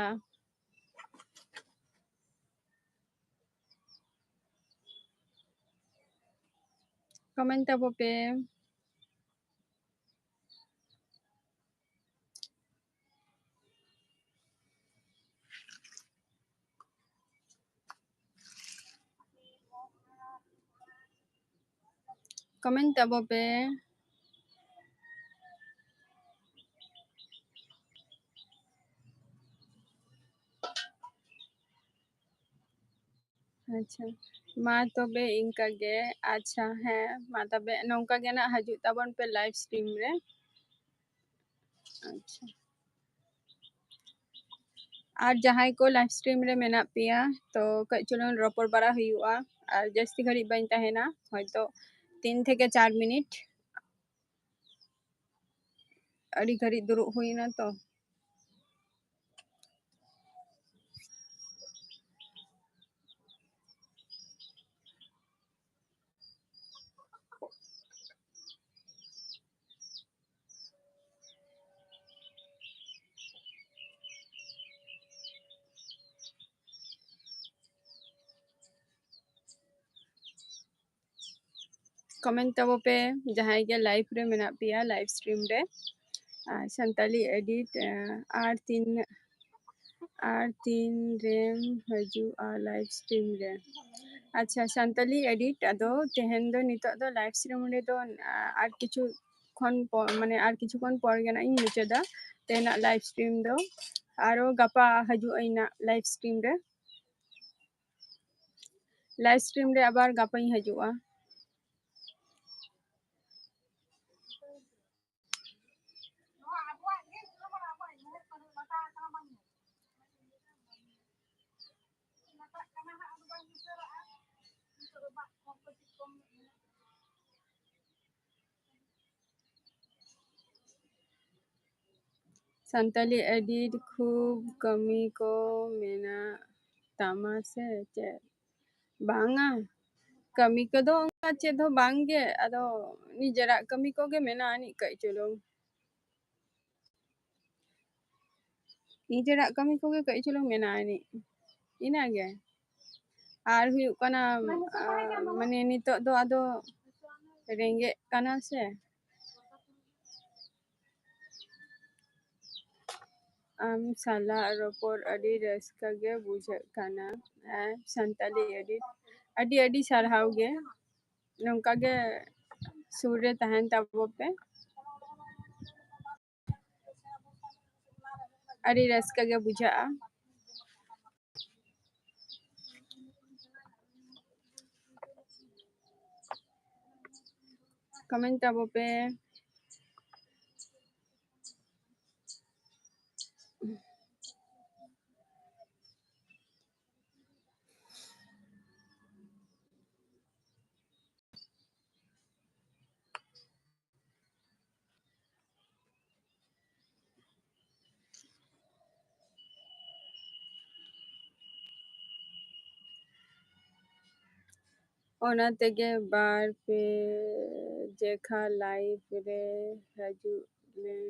ᱠᱚᱢᱮᱱᱴ ᱛᱟᱵᱚ ᱯᱮ᱾ ᱠᱚᱢᱮᱱᱴ ᱛᱟᱵᱚ ᱯᱮ᱾ ᱟᱪᱪᱷᱟ, ᱢᱟ ᱛᱚᱵᱮ ᱤᱱᱠᱟ ᱜᱮ᱾ ᱟᱪᱪᱷᱟ, ᱦᱮᱸ, ᱢᱟ ᱛᱚᱵᱮ ᱱᱚᱝᱠᱟ ᱜᱮ ᱱᱟᱜ ᱦᱤᱡᱩᱜ ᱛᱟᱵᱚᱱ ᱯᱮ live stream ᱨᱮ᱾ ᱟᱪᱪᱷᱟ, ᱟᱨ ᱡᱟᱦᱟᱸᱭ ᱠᱚ live stream ᱨᱮ ᱢᱮᱱᱟᱜ ᱯᱮᱭᱟ, ᱛᱚ ᱠᱟᱹᱡ ᱪᱩᱞᱩᱝ ᱨᱚᱯᱚᱲ ᱵᱟᱲᱟ ᱦᱩᱭᱩᱜᱼᱟ, ᱟᱨ ᱡᱟᱹᱥᱛᱤ ᱜᱷᱟᱹᱲᱤᱡ ᱵᱟᱹᱧ ᱛᱟᱦᱮᱱᱟ, ᱦᱚᱭᱛᱚ ᱛᱤᱱ ᱛᱷᱮᱠᱮ ᱪᱟᱨ ᱢᱤᱱᱤᱴ᱾ ᱟᱹᱰᱤ ᱜᱷᱟᱹᱲᱤᱡ ᱫᱩᱲᱩᱵ ᱦᱩᱭᱱᱟ ᱛᱚ᱾ Comment ᱛᱟᱵᱚ ᱯᱮ ᱡᱟᱦᱟᱸᱭ ᱜᱮ live ᱨᱮ ᱢᱮᱱᱟᱜ ᱯᱮᱭᱟ, live stream ᱨᱮ᱾ ᱟᱨ ᱥᱟᱱᱛᱟᱞᱤ edit, ᱟᱨ ᱛᱤᱱ ᱟᱨ ᱛᱤᱱ ᱨᱮᱢ ᱦᱤᱡᱩᱜᱼᱟ live stream ᱨᱮ? ᱟᱪᱪᱷᱟ, ᱥᱟᱱᱛᱟᱞᱤ edit, ᱟᱫᱚ ᱛᱮᱦᱮᱧ ᱫᱚ, ᱱᱤᱛᱚᱜ ᱫᱚ live stream ᱨᱮᱫᱚ, ᱟᱨ ᱠᱤᱪᱷᱩ ᱠᱷᱚᱱ ᱯᱚ-, ᱢᱟᱱᱮ ᱟᱨ ᱠᱤᱪᱷᱩ ᱠᱷᱚᱱ ᱯᱚᱨ ᱜᱮ ᱱᱟᱜ ᱤᱧ ᱢᱩᱪᱟᱹᱫᱟ ᱛᱮᱦᱮᱧᱟᱜ live stream ᱫᱚ᱾ ᱟᱨᱚ ᱜᱟᱯᱟ ᱦᱤᱡᱩᱜ ᱟᱹᱧ ᱱᱟᱜ live stream ᱨᱮ᱾ Live stream ᱨᱮ ᱟᱵᱟᱨ ᱜᱟᱯᱟᱧ ᱦᱤᱡᱩᱜᱼᱟ᱾ ᱥᱟᱱᱛᱟᱞᱤ edit ᱠᱷᱩᱵ ᱠᱟᱹᱢᱤ ᱠᱚ ᱢᱮᱱᱟᱜ ᱛᱟᱢᱟ ᱥᱮ ᱪᱮᱫ? ᱵᱟᱝᱟ, ᱠᱟᱹᱢᱤ ᱠᱚᱫᱚ ᱚᱱᱠᱟ ᱪᱮᱫ ᱦᱚᱸ ᱵᱟᱝ ᱜᱮ, ᱟᱫᱚ ᱱᱤᱡᱮᱨᱟᱜ ᱠᱟᱹᱢᱤ ᱠᱚᱜᱮ ᱢᱮᱱᱟᱜ ᱟᱹᱱᱤᱡ ᱠᱟᱹᱡ ᱪᱩᱞᱩᱝ᱾ ᱱᱤᱡᱮᱨᱟᱜ ᱠᱟᱹᱢᱤ ᱠᱚᱜᱮ ᱠᱟᱹᱡ ᱪᱩᱞᱩᱝ ᱢᱮᱱᱟᱜ ᱟᱹᱱᱤᱡ, ᱤᱱᱟᱹᱜᱮ᱾ ᱟᱨ ᱦᱩᱭᱩᱜ ᱠᱟᱱᱟ, ᱟᱨ ᱢᱟᱱᱮ ᱱᱤᱛᱚᱜ ᱫᱚ ᱟᱫᱚ ᱨᱮᱸᱜᱮᱡ ᱠᱟᱱᱟ ᱥᱮ᱾ ᱟᱢ ᱥᱟᱞᱟᱜ ᱨᱚᱯᱚᱲ ᱟᱹᱰᱤ ᱨᱟᱹᱥᱠᱟᱹ ᱜᱮ ᱵᱩᱡᱷᱟᱹᱜ ᱠᱟᱱᱟ᱾ ᱟᱨ ᱥᱟᱱᱛᱟᱞᱤ edit, ᱟᱹᱰᱤ ᱟᱹᱰᱤ ᱥᱟᱨᱦᱟᱣ ᱜᱮ᱾ ᱱᱚᱝᱠᱟ ᱜᱮ ᱥᱩᱨ ᱨᱮ ᱛᱟᱦᱮᱱ ᱛᱟᱵᱚ ᱯᱮ᱾ ᱟᱹᱰᱤ ᱨᱟᱹᱥᱠᱟᱹ ᱜᱮ ᱵᱩᱡᱷᱟᱹᱜᱼᱟ᱾ Comment ᱛᱟᱵᱚ ᱯᱮ᱾ ᱚᱱᱟ ᱛᱮᱜᱮ ᱵᱟᱨ ᱯᱮ ᱡᱮᱠᱷᱟ live ᱨᱮ ᱦᱤᱡᱩᱜ ᱞᱮᱱ᱾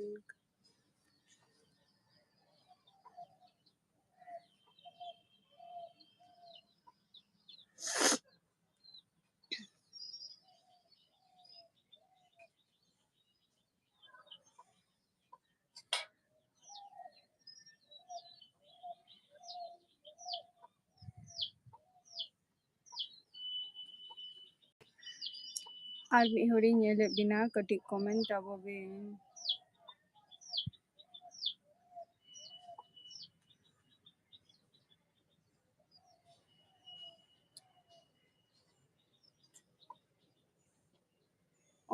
ᱟᱨ ᱢᱤᱫ ᱦᱚᱲᱤᱧ ᱧᱮᱞᱮᱫ ᱵᱤᱱᱟ, ᱠᱟᱹᱴᱤᱡ comment ᱟᱵᱚ ᱵᱤᱱ᱾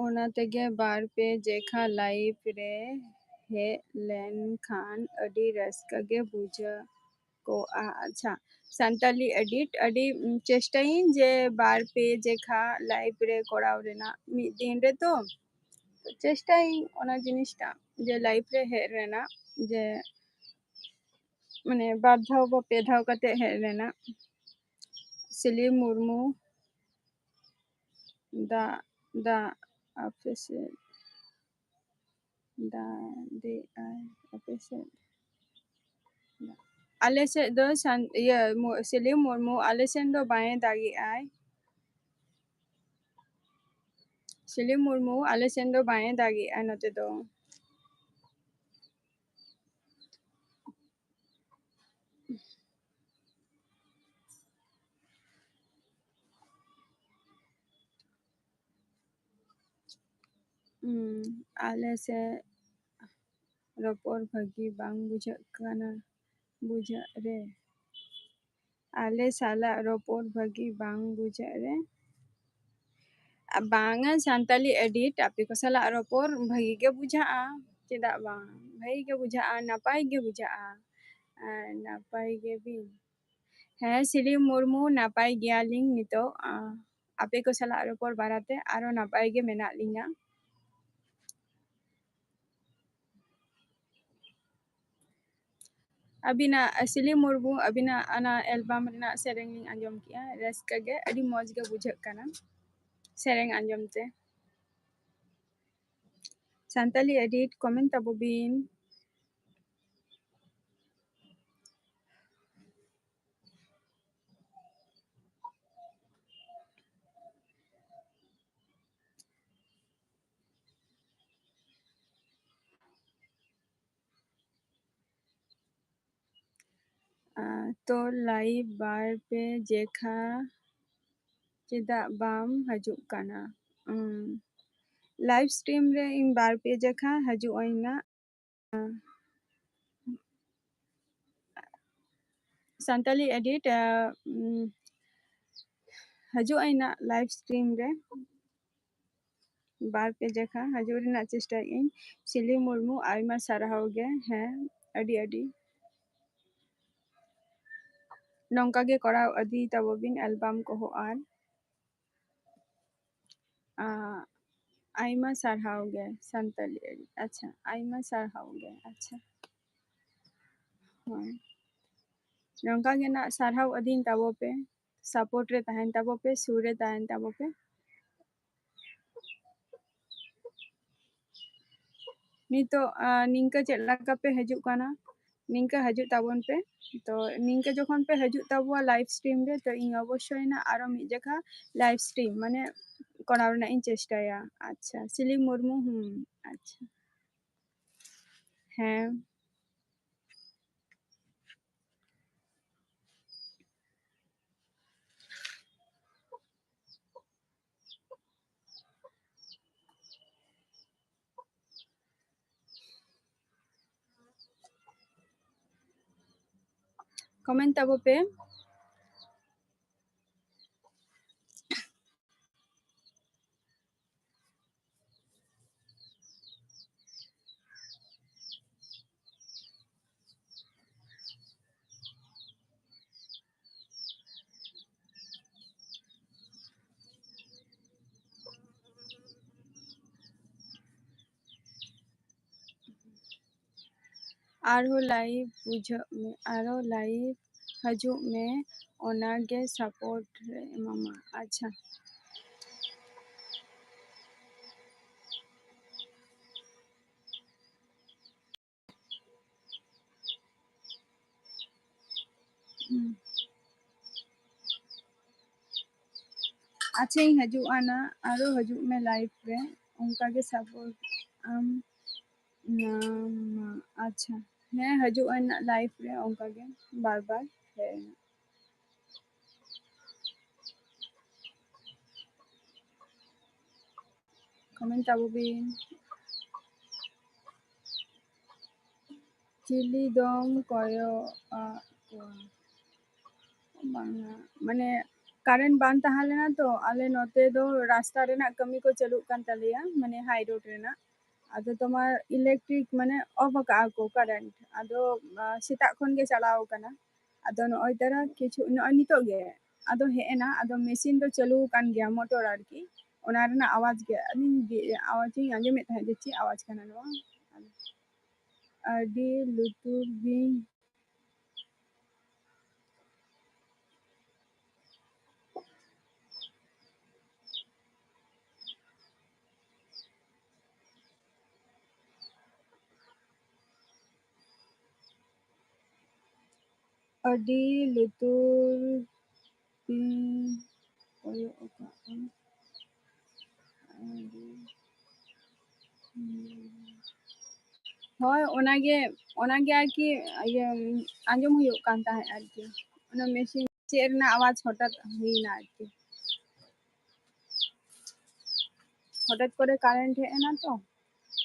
ᱚᱱᱟ ᱛᱮᱜᱮ ᱵᱟᱨ ᱯᱮ ᱡᱮᱠᱷᱟ live ᱨᱮ ᱦᱮᱡ ᱞᱮᱱ ᱠᱷᱟᱱ ᱟᱹᱰᱤ ᱨᱟᱹᱥᱠᱟᱹ ᱜᱮ ᱵᱩᱡᱷᱟᱹᱣ ᱠᱚᱜᱼᱟ᱾ ᱟᱪᱪᱷᱟ, ᱥᱟᱱᱛᱟᱞᱤ edit ᱟᱹᱰᱤ, ᱩᱢ, ᱪᱮᱥᱴᱟᱭᱟᱹᱧ ᱡᱮ ᱵᱟᱨ ᱯᱮ ᱡᱮᱠᱷᱟ live ᱨᱮ ᱠᱚᱨᱟᱣ ᱨᱮᱱᱟᱜ ᱢᱤᱫ ᱫᱤᱱ ᱨᱮᱛᱚ᱾ ᱪᱮᱥᱴᱟᱭᱟᱹᱧ ᱚᱱᱟ ᱡᱤᱱᱤᱥᱴᱟ ᱡᱮ live ᱨᱮ ᱦᱮᱡ ᱨᱮᱱᱟᱜ, ᱡᱮ ᱢᱟᱱᱮ ᱵᱟᱨ ᱫᱷᱟᱣ ᱵᱟ ᱯᱮ ᱫᱷᱟᱣ ᱠᱟᱛᱮ ᱦᱮᱡ ᱨᱮᱱᱟᱜ᱾ ᱥᱤᱞᱤ ᱢᱩᱨᱢᱩ, ᱫᱟᱜ, ᱫᱟᱜ ᱟᱯᱮ ᱥᱮᱫ, ᱫᱟᱜ ᱫᱮᱜ ᱟᱭ ᱟᱯᱮ ᱥᱮᱫ? ᱟᱞᱮ ᱥᱮᱫ ᱫᱚ ᱥᱟᱱ-, ᱤᱭᱟᱹ, ᱢᱩ-, ᱥᱤᱞᱤ ᱢᱩᱨᱢᱩ, ᱟᱞᱮ ᱥᱮᱱ ᱫᱚ ᱵᱟᱭ ᱫᱟᱜᱮᱜᱼᱟᱭ᱾ ᱥᱤᱞᱤ ᱢᱩᱨᱢᱩ, ᱟᱞᱮ ᱥᱮᱱ ᱫᱚ ᱵᱟᱭ ᱫᱟᱜᱮᱜᱼᱟ ᱱᱚᱛᱮ ᱫᱚ᱾ ᱦᱩᱸ, ᱟᱞᱮ ᱥᱮᱫ ᱨᱚᱯᱚᱲ ᱵᱷᱟᱹᱜᱤ ᱵᱟᱝ ᱵᱩᱡᱷᱟᱹᱜ ᱠᱟᱱᱟ, ᱵᱩᱡᱷᱟᱹᱜ ᱨᱮ᱾ ᱟᱞᱮ ᱥᱟᱞᱟᱜ ᱨᱚᱯᱚᱲ ᱵᱷᱟᱹᱜᱤ ᱵᱟᱝ ᱵᱩᱡᱷᱟᱹᱜ ᱨᱮ᱾ ᱵᱟᱝᱟ, ᱥᱟᱱᱛᱟᱞᱤ ᱮᱰᱤᱴ ᱟᱯᱮ ᱠᱚ ᱥᱟᱞᱟᱜ ᱨᱚᱯᱚᱲ ᱵᱷᱟᱹᱜᱤ ᱜᱮ ᱵᱩᱡᱷᱟᱹᱜᱼᱟ᱾ ᱪᱮᱫᱟᱜ ᱵᱟᱝ? ᱵᱷᱟᱹᱜᱤ ᱜᱮ ᱵᱩᱡᱷᱟᱹᱜᱼᱟ, ᱱᱟᱯᱟᱭ ᱜᱮ ᱵᱩᱡᱷᱟᱹᱜᱼᱟ᱾ ᱟᱨ ᱱᱟᱯᱟᱭ ᱜᱮ ᱵᱤᱱ? ᱦᱮᱸ, ᱥᱤᱞᱤ ᱢᱩᱨᱢᱩ, ᱱᱟᱯᱟᱭ ᱜᱮᱭᱟᱞᱤᱧ ᱱᱤᱛᱚᱜ᱾ ᱟᱸ, ᱟᱯᱮ ᱠᱚ ᱥᱟᱞᱟᱜ ᱨᱚᱯᱚᱲ ᱵᱟᱲᱟᱛᱮ ᱟᱨᱚ ᱱᱟᱯᱟᱭ ᱜᱮ ᱢᱮᱱᱟᱜ ᱞᱤᱧᱟ᱾ ᱟᱹᱵᱤᱱᱟᱜ, ᱥᱤᱞᱤ ᱢᱩᱨᱢᱩ, ᱟᱹᱵᱤᱱᱟᱜ ᱚᱱᱟ ᱮᱞᱵᱟᱢ ᱨᱮᱱᱟᱜ ᱥᱮᱨᱮᱧ ᱞᱤᱧ ᱟᱸᱡᱚᱢ ᱠᱮᱜᱼᱟ, ᱨᱟᱹᱥᱠᱟᱹ ᱜᱮ, ᱟᱹᱰᱤ ᱢᱚᱡᱽ ᱜᱮ ᱵᱩᱡᱷᱟᱹᱜ ᱠᱟᱱᱟ ᱥᱮᱨᱮᱧ ᱟᱸᱡᱚᱢ ᱛᱮ᱾ ᱥᱟᱱᱛᱟᱞᱤ ᱮᱰᱤᱴ ᱠᱚᱢᱮᱱᱴ ᱛᱟᱵᱚ ᱵᱤᱱ᱾ ᱟᱸ, ᱛᱚ ᱞᱟᱭᱤᱵᱷ ᱵᱟᱨ ᱯᱮ ᱡᱮᱠᱷᱟ ᱪᱮᱫᱟᱜ ᱵᱟᱢ ᱦᱤᱡᱩᱜ ᱠᱟᱱᱟ? ᱩᱸ, ᱞᱟᱭᱤᱵᱷ ᱥᱴᱨᱤᱢ ᱨᱮ ᱤᱧ ᱵᱟᱨ ᱯᱮ ᱡᱮᱠᱷᱟ ᱦᱤᱡᱩᱜ ᱟᱹᱧ ᱱᱟᱜ᱾ ᱥᱟᱱᱛᱟᱞᱤ ᱮᱰᱤᱴ, ᱟᱸ, ᱩᱸ, ᱦᱤᱡᱩᱜ ᱟᱹᱧ ᱱᱟᱜ ᱞᱟᱭᱤᱵᱷ ᱥᱴᱨᱤᱢ ᱨᱮ᱾ ᱵᱟᱨ ᱯᱮ ᱡᱮᱠᱷᱟ ᱦᱤᱡᱩᱜ ᱨᱮᱱᱟᱜ ᱪᱮᱥᱴᱟᱭᱮᱫ ᱟᱹᱧ᱾ ᱥᱤᱞᱤ ᱢᱩᱨᱢᱩ, ᱟᱭᱢᱟ ᱥᱟᱨᱦᱟᱣ ᱜᱮ᱾ ᱦᱮᱸ, ᱟᱹᱰᱤ ᱟᱹᱰᱤ᱾ ᱱᱚᱝᱠᱟ ᱜᱮ ᱠᱚᱨᱟᱣ ᱤᱫᱤ ᱛᱟᱵᱚ ᱵᱤᱱ ᱮᱞᱵᱟᱢ ᱠᱚᱦᱚᱸ ᱟᱨ᱾ ᱟᱸ, ᱟᱭᱢᱟ ᱥᱟᱨᱦᱟᱣ ᱜᱮ ᱥᱟᱱᱛᱟᱞᱤ ᱟᱹᱲᱤ᱾ ᱟᱪᱪᱷᱟ, ᱟᱭᱢᱟ ᱥᱟᱨᱦᱟᱣ ᱜᱮ᱾ ᱟᱪᱪᱷᱟ, ᱦᱳᱭ, ᱱᱚᱝᱠᱟ ᱜᱮ ᱱᱟᱜ ᱥᱟᱨᱦᱟᱣ ᱟᱹᱫᱤᱧ ᱛᱟᱵᱚ ᱯᱮ, ᱥᱟᱯᱳᱨᱴ ᱨᱮ ᱛᱟᱦᱮᱱ ᱛᱟᱵᱚ ᱯᱮ, ᱥᱩᱨ ᱨᱮ ᱛᱟᱦᱮᱱ ᱛᱟᱵᱚ ᱯᱮ᱾ ᱱᱤᱛᱚᱜ, ᱟᱸ, ᱱᱤᱝᱠᱟᱹ ᱪᱮᱫ ᱞᱮᱠᱟ ᱯᱮ ᱦᱤᱡᱩᱜ ᱠᱟᱱᱟ, ᱱᱤᱝᱠᱟᱹ ᱦᱤᱡᱩᱜ ᱛᱟᱵᱚᱱ ᱯᱮ᱾ ᱛᱚ ᱱᱤᱝᱠᱟᱹ ᱡᱚᱠᱷᱚᱱ ᱯᱮ ᱦᱤᱡᱩᱜ ᱛᱟᱵᱚᱣᱟ ᱞᱟᱭᱤᱵᱷ ᱥᱴᱨᱤᱢ ᱨᱮ, ᱛᱚ ᱤᱧ ᱚᱵᱚᱥᱥᱳᱭ ᱱᱟᱜ ᱟᱨᱚ ᱢᱤᱫ ᱡᱚᱠᱷᱟ ᱞᱟᱭᱤᱵᱷ ᱥᱴᱨᱤᱢ ᱢᱟᱱᱮ ᱠᱚᱨᱟᱣ ᱨᱮᱱᱟᱜ ᱤᱧ ᱪᱮᱥᱴᱟᱭᱟ᱾ ᱟᱪᱪᱷᱟ, ᱥᱤᱞᱤ ᱢᱩᱨᱢᱩ, ᱦᱩᱸ, ᱟᱪᱪᱷᱟ, ᱦᱮᱸ᱾ ᱠᱚᱢᱮᱱᱴ ᱛᱟᱵᱚ ᱯᱮ᱾ ᱟᱨᱦᱚᱸ live ᱵᱩᱡᱷᱟᱹᱜ ᱢᱮ, ᱟᱨᱦᱚᱸ live ᱦᱤᱡᱩᱜ ᱢᱮ, ᱚᱱᱟᱜᱮ support ᱨᱮ ᱮᱢᱟᱢᱟ᱾ ᱟᱪᱪᱷᱟ᱾ ᱦᱩᱸ᱾ ᱟᱪᱪᱷᱟᱧ ᱦᱤᱡᱩᱜᱼᱟ ᱱᱟ, ᱟᱨᱚ ᱦᱤᱡᱩᱜ ᱢᱮ live ᱨᱮ, ᱚᱱᱠᱟ ᱜᱮ support ᱟᱢ ᱧᱟᱢᱟ᱾ ᱟᱪᱪᱷᱟ, ᱦᱮᱸ, ᱦᱤᱡᱩᱜ ᱟᱹᱧ ᱱᱟᱜ live ᱨᱮ ᱚᱱᱠᱟ ᱜᱮ ᱵᱟᱨ ᱵᱟᱨ᱾ ᱦᱮᱸ᱾ Comment ᱟᱵᱚ ᱵᱤᱱ᱾ ᱪᱤᱞᱤ ᱫᱚᱢ ᱠᱚᱭᱚᱜ ᱟᱜ ᱠᱚᱣᱟ? ᱵᱟᱝᱟ, ᱢᱟᱱᱮ current ᱵᱟᱝ ᱛᱟᱦᱮᱸ ᱞᱮᱱᱟ ᱛᱚ, ᱟᱞᱮ ᱱᱚᱛᱮ ᱫᱚ ᱨᱟᱥᱛᱟ ᱨᱮᱱᱟᱜ ᱠᱟᱹᱢᱤ ᱠᱚ ᱪᱟᱹᱞᱩᱜ ᱠᱟᱱ ᱛᱟᱞᱮᱭᱟ, ᱢᱟᱱᱮ high road ᱨᱮᱱᱟᱜ᱾ ᱟᱫᱚ ᱛᱳᱢᱟᱨ electric ᱢᱟᱱᱮ off ᱟᱠᱟᱜᱼᱟ ᱠᱚ current, ᱟᱫᱚ, ᱟ, ᱥᱮᱛᱟᱜ ᱠᱷᱚᱱ ᱜᱮ ᱪᱟᱞᱟᱣ ᱟᱠᱟᱱᱟ᱾ ᱟᱫᱚ ᱱᱚᱜᱼᱚᱭ ᱛᱟᱨᱟ ᱠᱤᱪᱷᱩ, ᱱᱚᱜᱼᱚᱭ ᱱᱤᱛᱚᱜ ᱜᱮ ᱟᱫᱚ ᱦᱮᱡ ᱮᱱᱟ, ᱟᱫᱚ machine ᱫᱚ ᱪᱟᱹᱞᱩ ᱟᱠᱟᱱ ᱜᱮᱭᱟ, ᱢᱚᱴᱚᱨ ᱟᱨᱠᱤ, ᱚᱱᱟ ᱨᱮᱱᱟᱜ ᱟᱣᱟᱡᱽ ᱜᱮ, ᱟᱹᱞᱤᱧ ᱜᱮ ᱟᱣᱟᱡᱽ ᱤᱧ ᱟᱸᱡᱚᱢᱮᱫ ᱛᱟᱦᱮᱸᱫ ᱡᱮ ᱪᱮᱫ ᱟᱣᱟᱡᱽ ᱠᱟᱱᱟ ᱱᱚᱣᱟ᱾ ᱟᱹᱰᱤ ᱞᱩᱛᱩᱨ ᱵᱤᱧ᱾ ᱟᱹᱰᱤ ᱞᱩᱛᱩᱨ ᱛᱤᱧ ᱠᱚᱭᱚᱜ ᱟᱠᱟᱫᱼᱟ᱾ ᱟᱹᱰᱤ, ᱦᱳᱭ, ᱚᱱᱟᱜᱮ, ᱚᱱᱟᱜᱮ ᱟᱨᱠᱤ, ᱤᱭᱟᱹ, ᱟᱸᱡᱚᱢ ᱦᱩᱭᱩᱜ ᱠᱟᱱ ᱛᱟᱦᱮᱸᱫ ᱟᱨᱠᱤ, ᱚᱱᱟ machine ᱪᱮᱫ ᱨᱮᱱᱟᱜ ᱟᱣᱟᱡᱽ ᱦᱚᱴᱟᱛ ᱦᱩᱭᱱᱟ ᱟᱨᱠᱤ᱾ ᱦᱚᱴᱟᱛ ᱠᱚᱨᱮ current ᱦᱮᱡ ᱮᱱᱟ ᱛᱚ,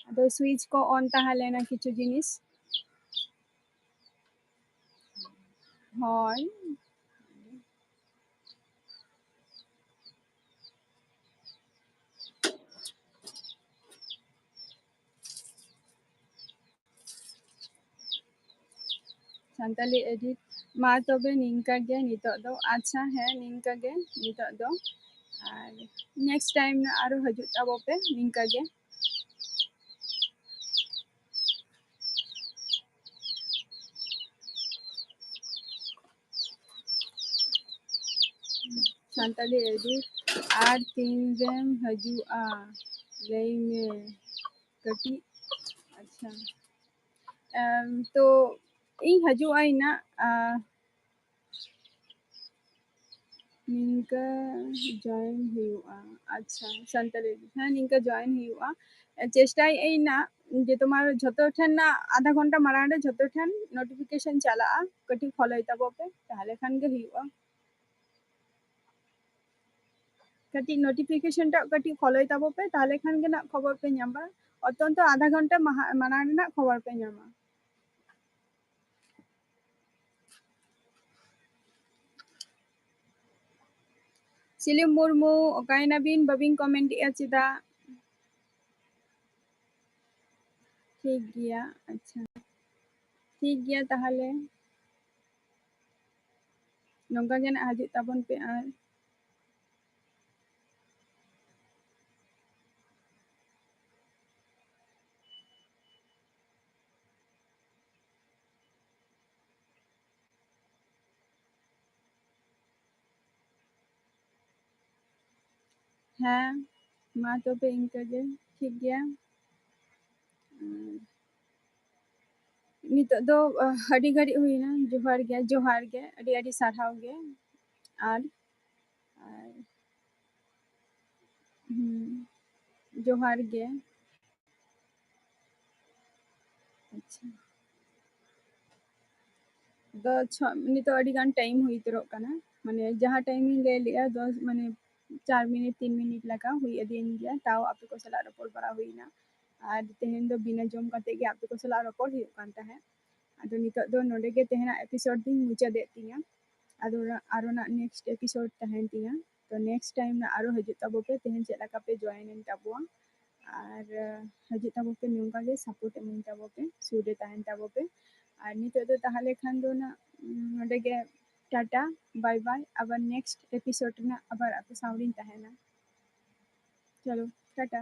ᱟᱫᱚ switch ᱠᱚ on ᱛᱟᱦᱮᱸ ᱞᱮᱱᱟ ᱠᱤᱪᱷᱩ ᱡᱤᱱᱤᱥ᱾ ᱦᱳᱭ᱾ ᱥᱟᱱᱛᱟᱞᱤ edit᱾ ᱢᱟ ᱛᱚᱵᱮ ᱱᱤᱝᱠᱟ ᱜᱮ ᱱᱤᱛᱚᱜ ᱫᱚ᱾ ᱟᱪᱪᱷᱟ, ᱦᱮᱸ, ᱱᱤᱝᱠᱟ ᱜᱮ ᱱᱤᱛᱚᱜ ᱫᱚ᱾ ᱟᱨ next time ᱟᱨᱚ ᱦᱤᱡᱩᱜ ᱛᱟᱵᱚ ᱯᱮ ᱱᱤᱝᱠᱟ ᱜᱮ᱾ ᱥᱟᱱᱛᱟᱲᱤ ᱮᱰᱤᱴ ᱟᱨ ᱛᱤᱱ ᱨᱮᱢ ᱦᱤᱡᱩᱜᱼᱟ ᱞᱟᱹᱭ ᱢᱮ ᱠᱟᱹᱴᱤᱡ᱾ ᱟᱪᱪᱷᱟ, ᱮᱢ, ᱛᱚ ᱤᱧ ᱦᱤᱡᱩᱜᱼᱟ ᱤᱧ ᱱᱟᱜ, ᱟ, ᱱᱤᱝᱠᱟᱹ ᱡᱚᱭᱮᱱ ᱦᱩᱭᱩᱜᱼᱟ᱾ ᱟᱪᱪᱷᱟ, ᱥᱟᱱᱛᱟᱲᱤ, ᱦᱮᱸ, ᱱᱤᱝᱠᱟᱹ ᱡᱚᱭᱮᱱ ᱦᱩᱭᱩᱜᱼᱟ᱾ ᱪᱮᱥᱴᱟᱭᱮᱫ ᱟᱹᱧ ᱱᱟᱜ ᱡᱮ ᱛᱳᱢᱟᱨ ᱡᱷᱚᱛᱚ ᱴᱷᱮᱱ ᱱᱟᱜ ᱟᱫᱷᱟ ᱜᱷᱚᱱᱴᱟ ᱢᱟᱲᱟᱝ ᱨᱮ ᱡᱷᱚᱛᱚ ᱴᱷᱮᱱ ᱱᱳᱴᱤᱯᱷᱤᱠᱮᱥᱚᱱ ᱪᱟᱞᱟᱜᱼᱟ, ᱠᱟᱹᱴᱤᱡ ᱯᱷᱚᱞᱳᱭ ᱛᱟᱵᱚ ᱯᱮ, ᱛᱟᱦᱚᱞᱮ ᱠᱷᱟᱱ ᱜᱮ ᱦᱩᱭᱩᱜᱼᱟ᱾ ᱠᱟᱹᱴᱤᱡ ᱱᱳᱴᱤᱯᱷᱤᱠᱮᱥᱚᱱ ᱴᱟᱜ ᱠᱟᱹᱴᱤᱡ ᱯᱷᱚᱞᱳᱭ ᱛᱟᱵᱚ ᱯᱮ, ᱛᱟᱦᱚᱞᱮ ᱠᱷᱟᱱ ᱜᱮ ᱱᱟᱜ ᱠᱷᱚᱵᱚᱨ ᱯᱮ ᱧᱟᱢᱟ᱾ ᱚᱛᱚᱱᱛᱚ ᱟᱫᱷᱟ ᱜᱷᱚᱱᱴᱟ ᱢᱟᱦᱟ-, ᱢᱟᱲᱟᱝ ᱨᱮᱱᱟᱜ ᱠᱷᱚᱵᱚᱨ ᱯᱮ ᱧᱟᱢᱟ᱾ ᱥᱤᱞᱤᱢ ᱢᱩᱨᱢᱩ, ᱚᱠᱟᱭᱮᱱᱟᱵᱤᱱ? ᱵᱟᱵᱤᱱ ᱠᱚᱢᱮᱱᱴ ᱮᱜᱼᱟ ᱪᱮᱫᱟᱜ? ᱴᱷᱤᱠ ᱜᱮᱭᱟ, ᱟᱪᱪᱷᱟ, ᱴᱷᱤᱠ ᱜᱮᱭᱟ ᱛᱟᱦᱚᱞᱮ᱾ ᱱᱚᱝᱠᱟ ᱜᱮ ᱱᱟᱜ ᱦᱤᱡᱩᱜ ᱛᱟᱵᱚᱱ ᱯᱮ ᱟᱨ ᱦᱮᱸ, ᱢᱟ ᱛᱚᱵᱮ ᱤᱱᱠᱟᱹ ᱜᱮ, ᱴᱷᱤᱠ ᱜᱮᱭᱟ᱾ ᱩᱸ, ᱱᱤᱛᱚᱜ ᱫᱚ, ᱟᱦ, ᱟᱹᱰᱤ ᱜᱷᱟᱹᱲᱤᱡ ᱦᱩᱭᱱᱟ᱾ ᱡᱚᱦᱟᱨ ᱜᱮ, ᱡᱚᱦᱟᱨ ᱜᱮ, ᱟᱹᱰᱤ ᱟᱹᱰᱤ ᱥᱟᱨᱦᱟᱣ ᱜᱮ᱾ ᱟᱨ, ᱟᱨ, ᱦᱩᱸ, ᱡᱚᱦᱟᱨ ᱜᱮ᱾ ᱟᱪᱪᱷᱟ᱾ ᱫᱚ ᱪᱷᱚ, ᱱᱤᱛᱚᱜ ᱟᱹᱰᱤ ᱜᱟᱱ ᱴᱟᱭᱤᱢ ᱦᱩᱭ ᱩᱛᱟᱹᱨᱚᱜ ᱠᱟᱱᱟ, ᱢᱟᱱᱮ ᱡᱟᱦᱟᱸ ᱴᱟᱭᱤᱢ ᱤᱧ ᱞᱟᱹᱭ ᱞᱮᱜᱼᱟ, ᱫᱚᱥ, ᱢᱟᱱᱮ ᱪᱟᱨ ᱢᱤᱱᱤᱴ, ᱛᱤᱱ ᱢᱤᱱᱤᱴ ᱞᱮᱠᱟ ᱦᱩᱭ ᱤᱫᱤᱭᱮᱱ ᱜᱮᱭᱟ, ᱛᱟᱣ ᱟᱯᱮ ᱠᱚ ᱥᱟᱞᱟᱜ ᱨᱚᱯᱚᱲ ᱵᱟᱲᱟ ᱦᱩᱭᱱᱟ᱾ ᱟᱨ ᱛᱮᱦᱮᱧ ᱫᱚ ᱵᱤᱱᱟᱹ ᱡᱚᱢ ᱠᱟᱛᱮ ᱜᱮ ᱟᱯᱮ ᱠᱚ ᱥᱟᱞᱟᱜ ᱨᱚᱯᱚᱲ ᱦᱩᱭᱩᱜ ᱠᱟᱱ ᱛᱟᱦᱮᱸᱫ᱾ ᱟᱫᱚ ᱱᱤᱛᱚᱜ ᱫᱚ ᱱᱚᱰᱮ ᱜᱮ ᱛᱮᱦᱮᱧᱟᱜ ᱮᱯᱤᱥᱳᱰ ᱫᱚᱧ ᱢᱩᱪᱟᱹᱫᱮᱫ ᱛᱤᱧᱟ᱾ ᱟᱫᱚ ᱚᱱᱟ, ᱟᱨᱚ ᱱᱟᱜ ᱱᱮᱠᱥᱴ ᱮᱯᱤᱥᱳᱰ ᱛᱟᱦᱮᱱ ᱛᱤᱧᱟ᱾ ᱛᱚ ᱱᱮᱠᱥᱴ ᱴᱟᱭᱤᱢ ᱱᱟᱜ ᱟᱨᱚ ᱦᱤᱡᱩᱜ ᱛᱟᱵᱚ ᱯᱮ, ᱛᱮᱦᱮᱧ ᱪᱮᱫ ᱞᱮᱠᱟ ᱯᱮ ᱡᱚᱭᱮᱱ ᱮᱱ ᱛᱟᱵᱚᱣᱟ᱾ ᱟᱨ, ᱟᱸ, ᱦᱤᱡᱩᱜ ᱛᱟᱵᱚ ᱯᱮ, ᱱᱚᱝᱠᱟ ᱜᱮ ᱥᱟᱯᱳᱨᱴ ᱮᱢᱟᱹᱧ ᱛᱟᱵᱚ ᱯᱮ, ᱥᱩᱨ ᱨᱮ ᱛᱟᱦᱮᱱ ᱛᱟᱵᱚ ᱯᱮ᱾ ᱟᱨ ᱱᱤᱛᱚᱜ ᱫᱚ ᱛᱟᱦᱚᱞᱮ ᱠᱷᱟᱱ ᱫᱚ ᱱᱟᱜ, ᱩᱸ, ᱱᱚᱰᱮ ᱜᱮ ᱴᱟᱴᱟ, ᱵᱟᱭ ᱵᱟᱭ᱾ ᱟᱵᱟᱨ ᱱᱮᱠᱥᱴ ᱮᱯᱤᱥᱳᱰ ᱨᱮᱱᱟᱜ ᱟᱵᱟᱨ ᱟᱯᱮ ᱥᱟᱶ ᱨᱤᱧ ᱛᱟᱦᱮᱱᱟ᱾ ᱪᱚᱞᱚ, ᱴᱟᱴᱟ᱾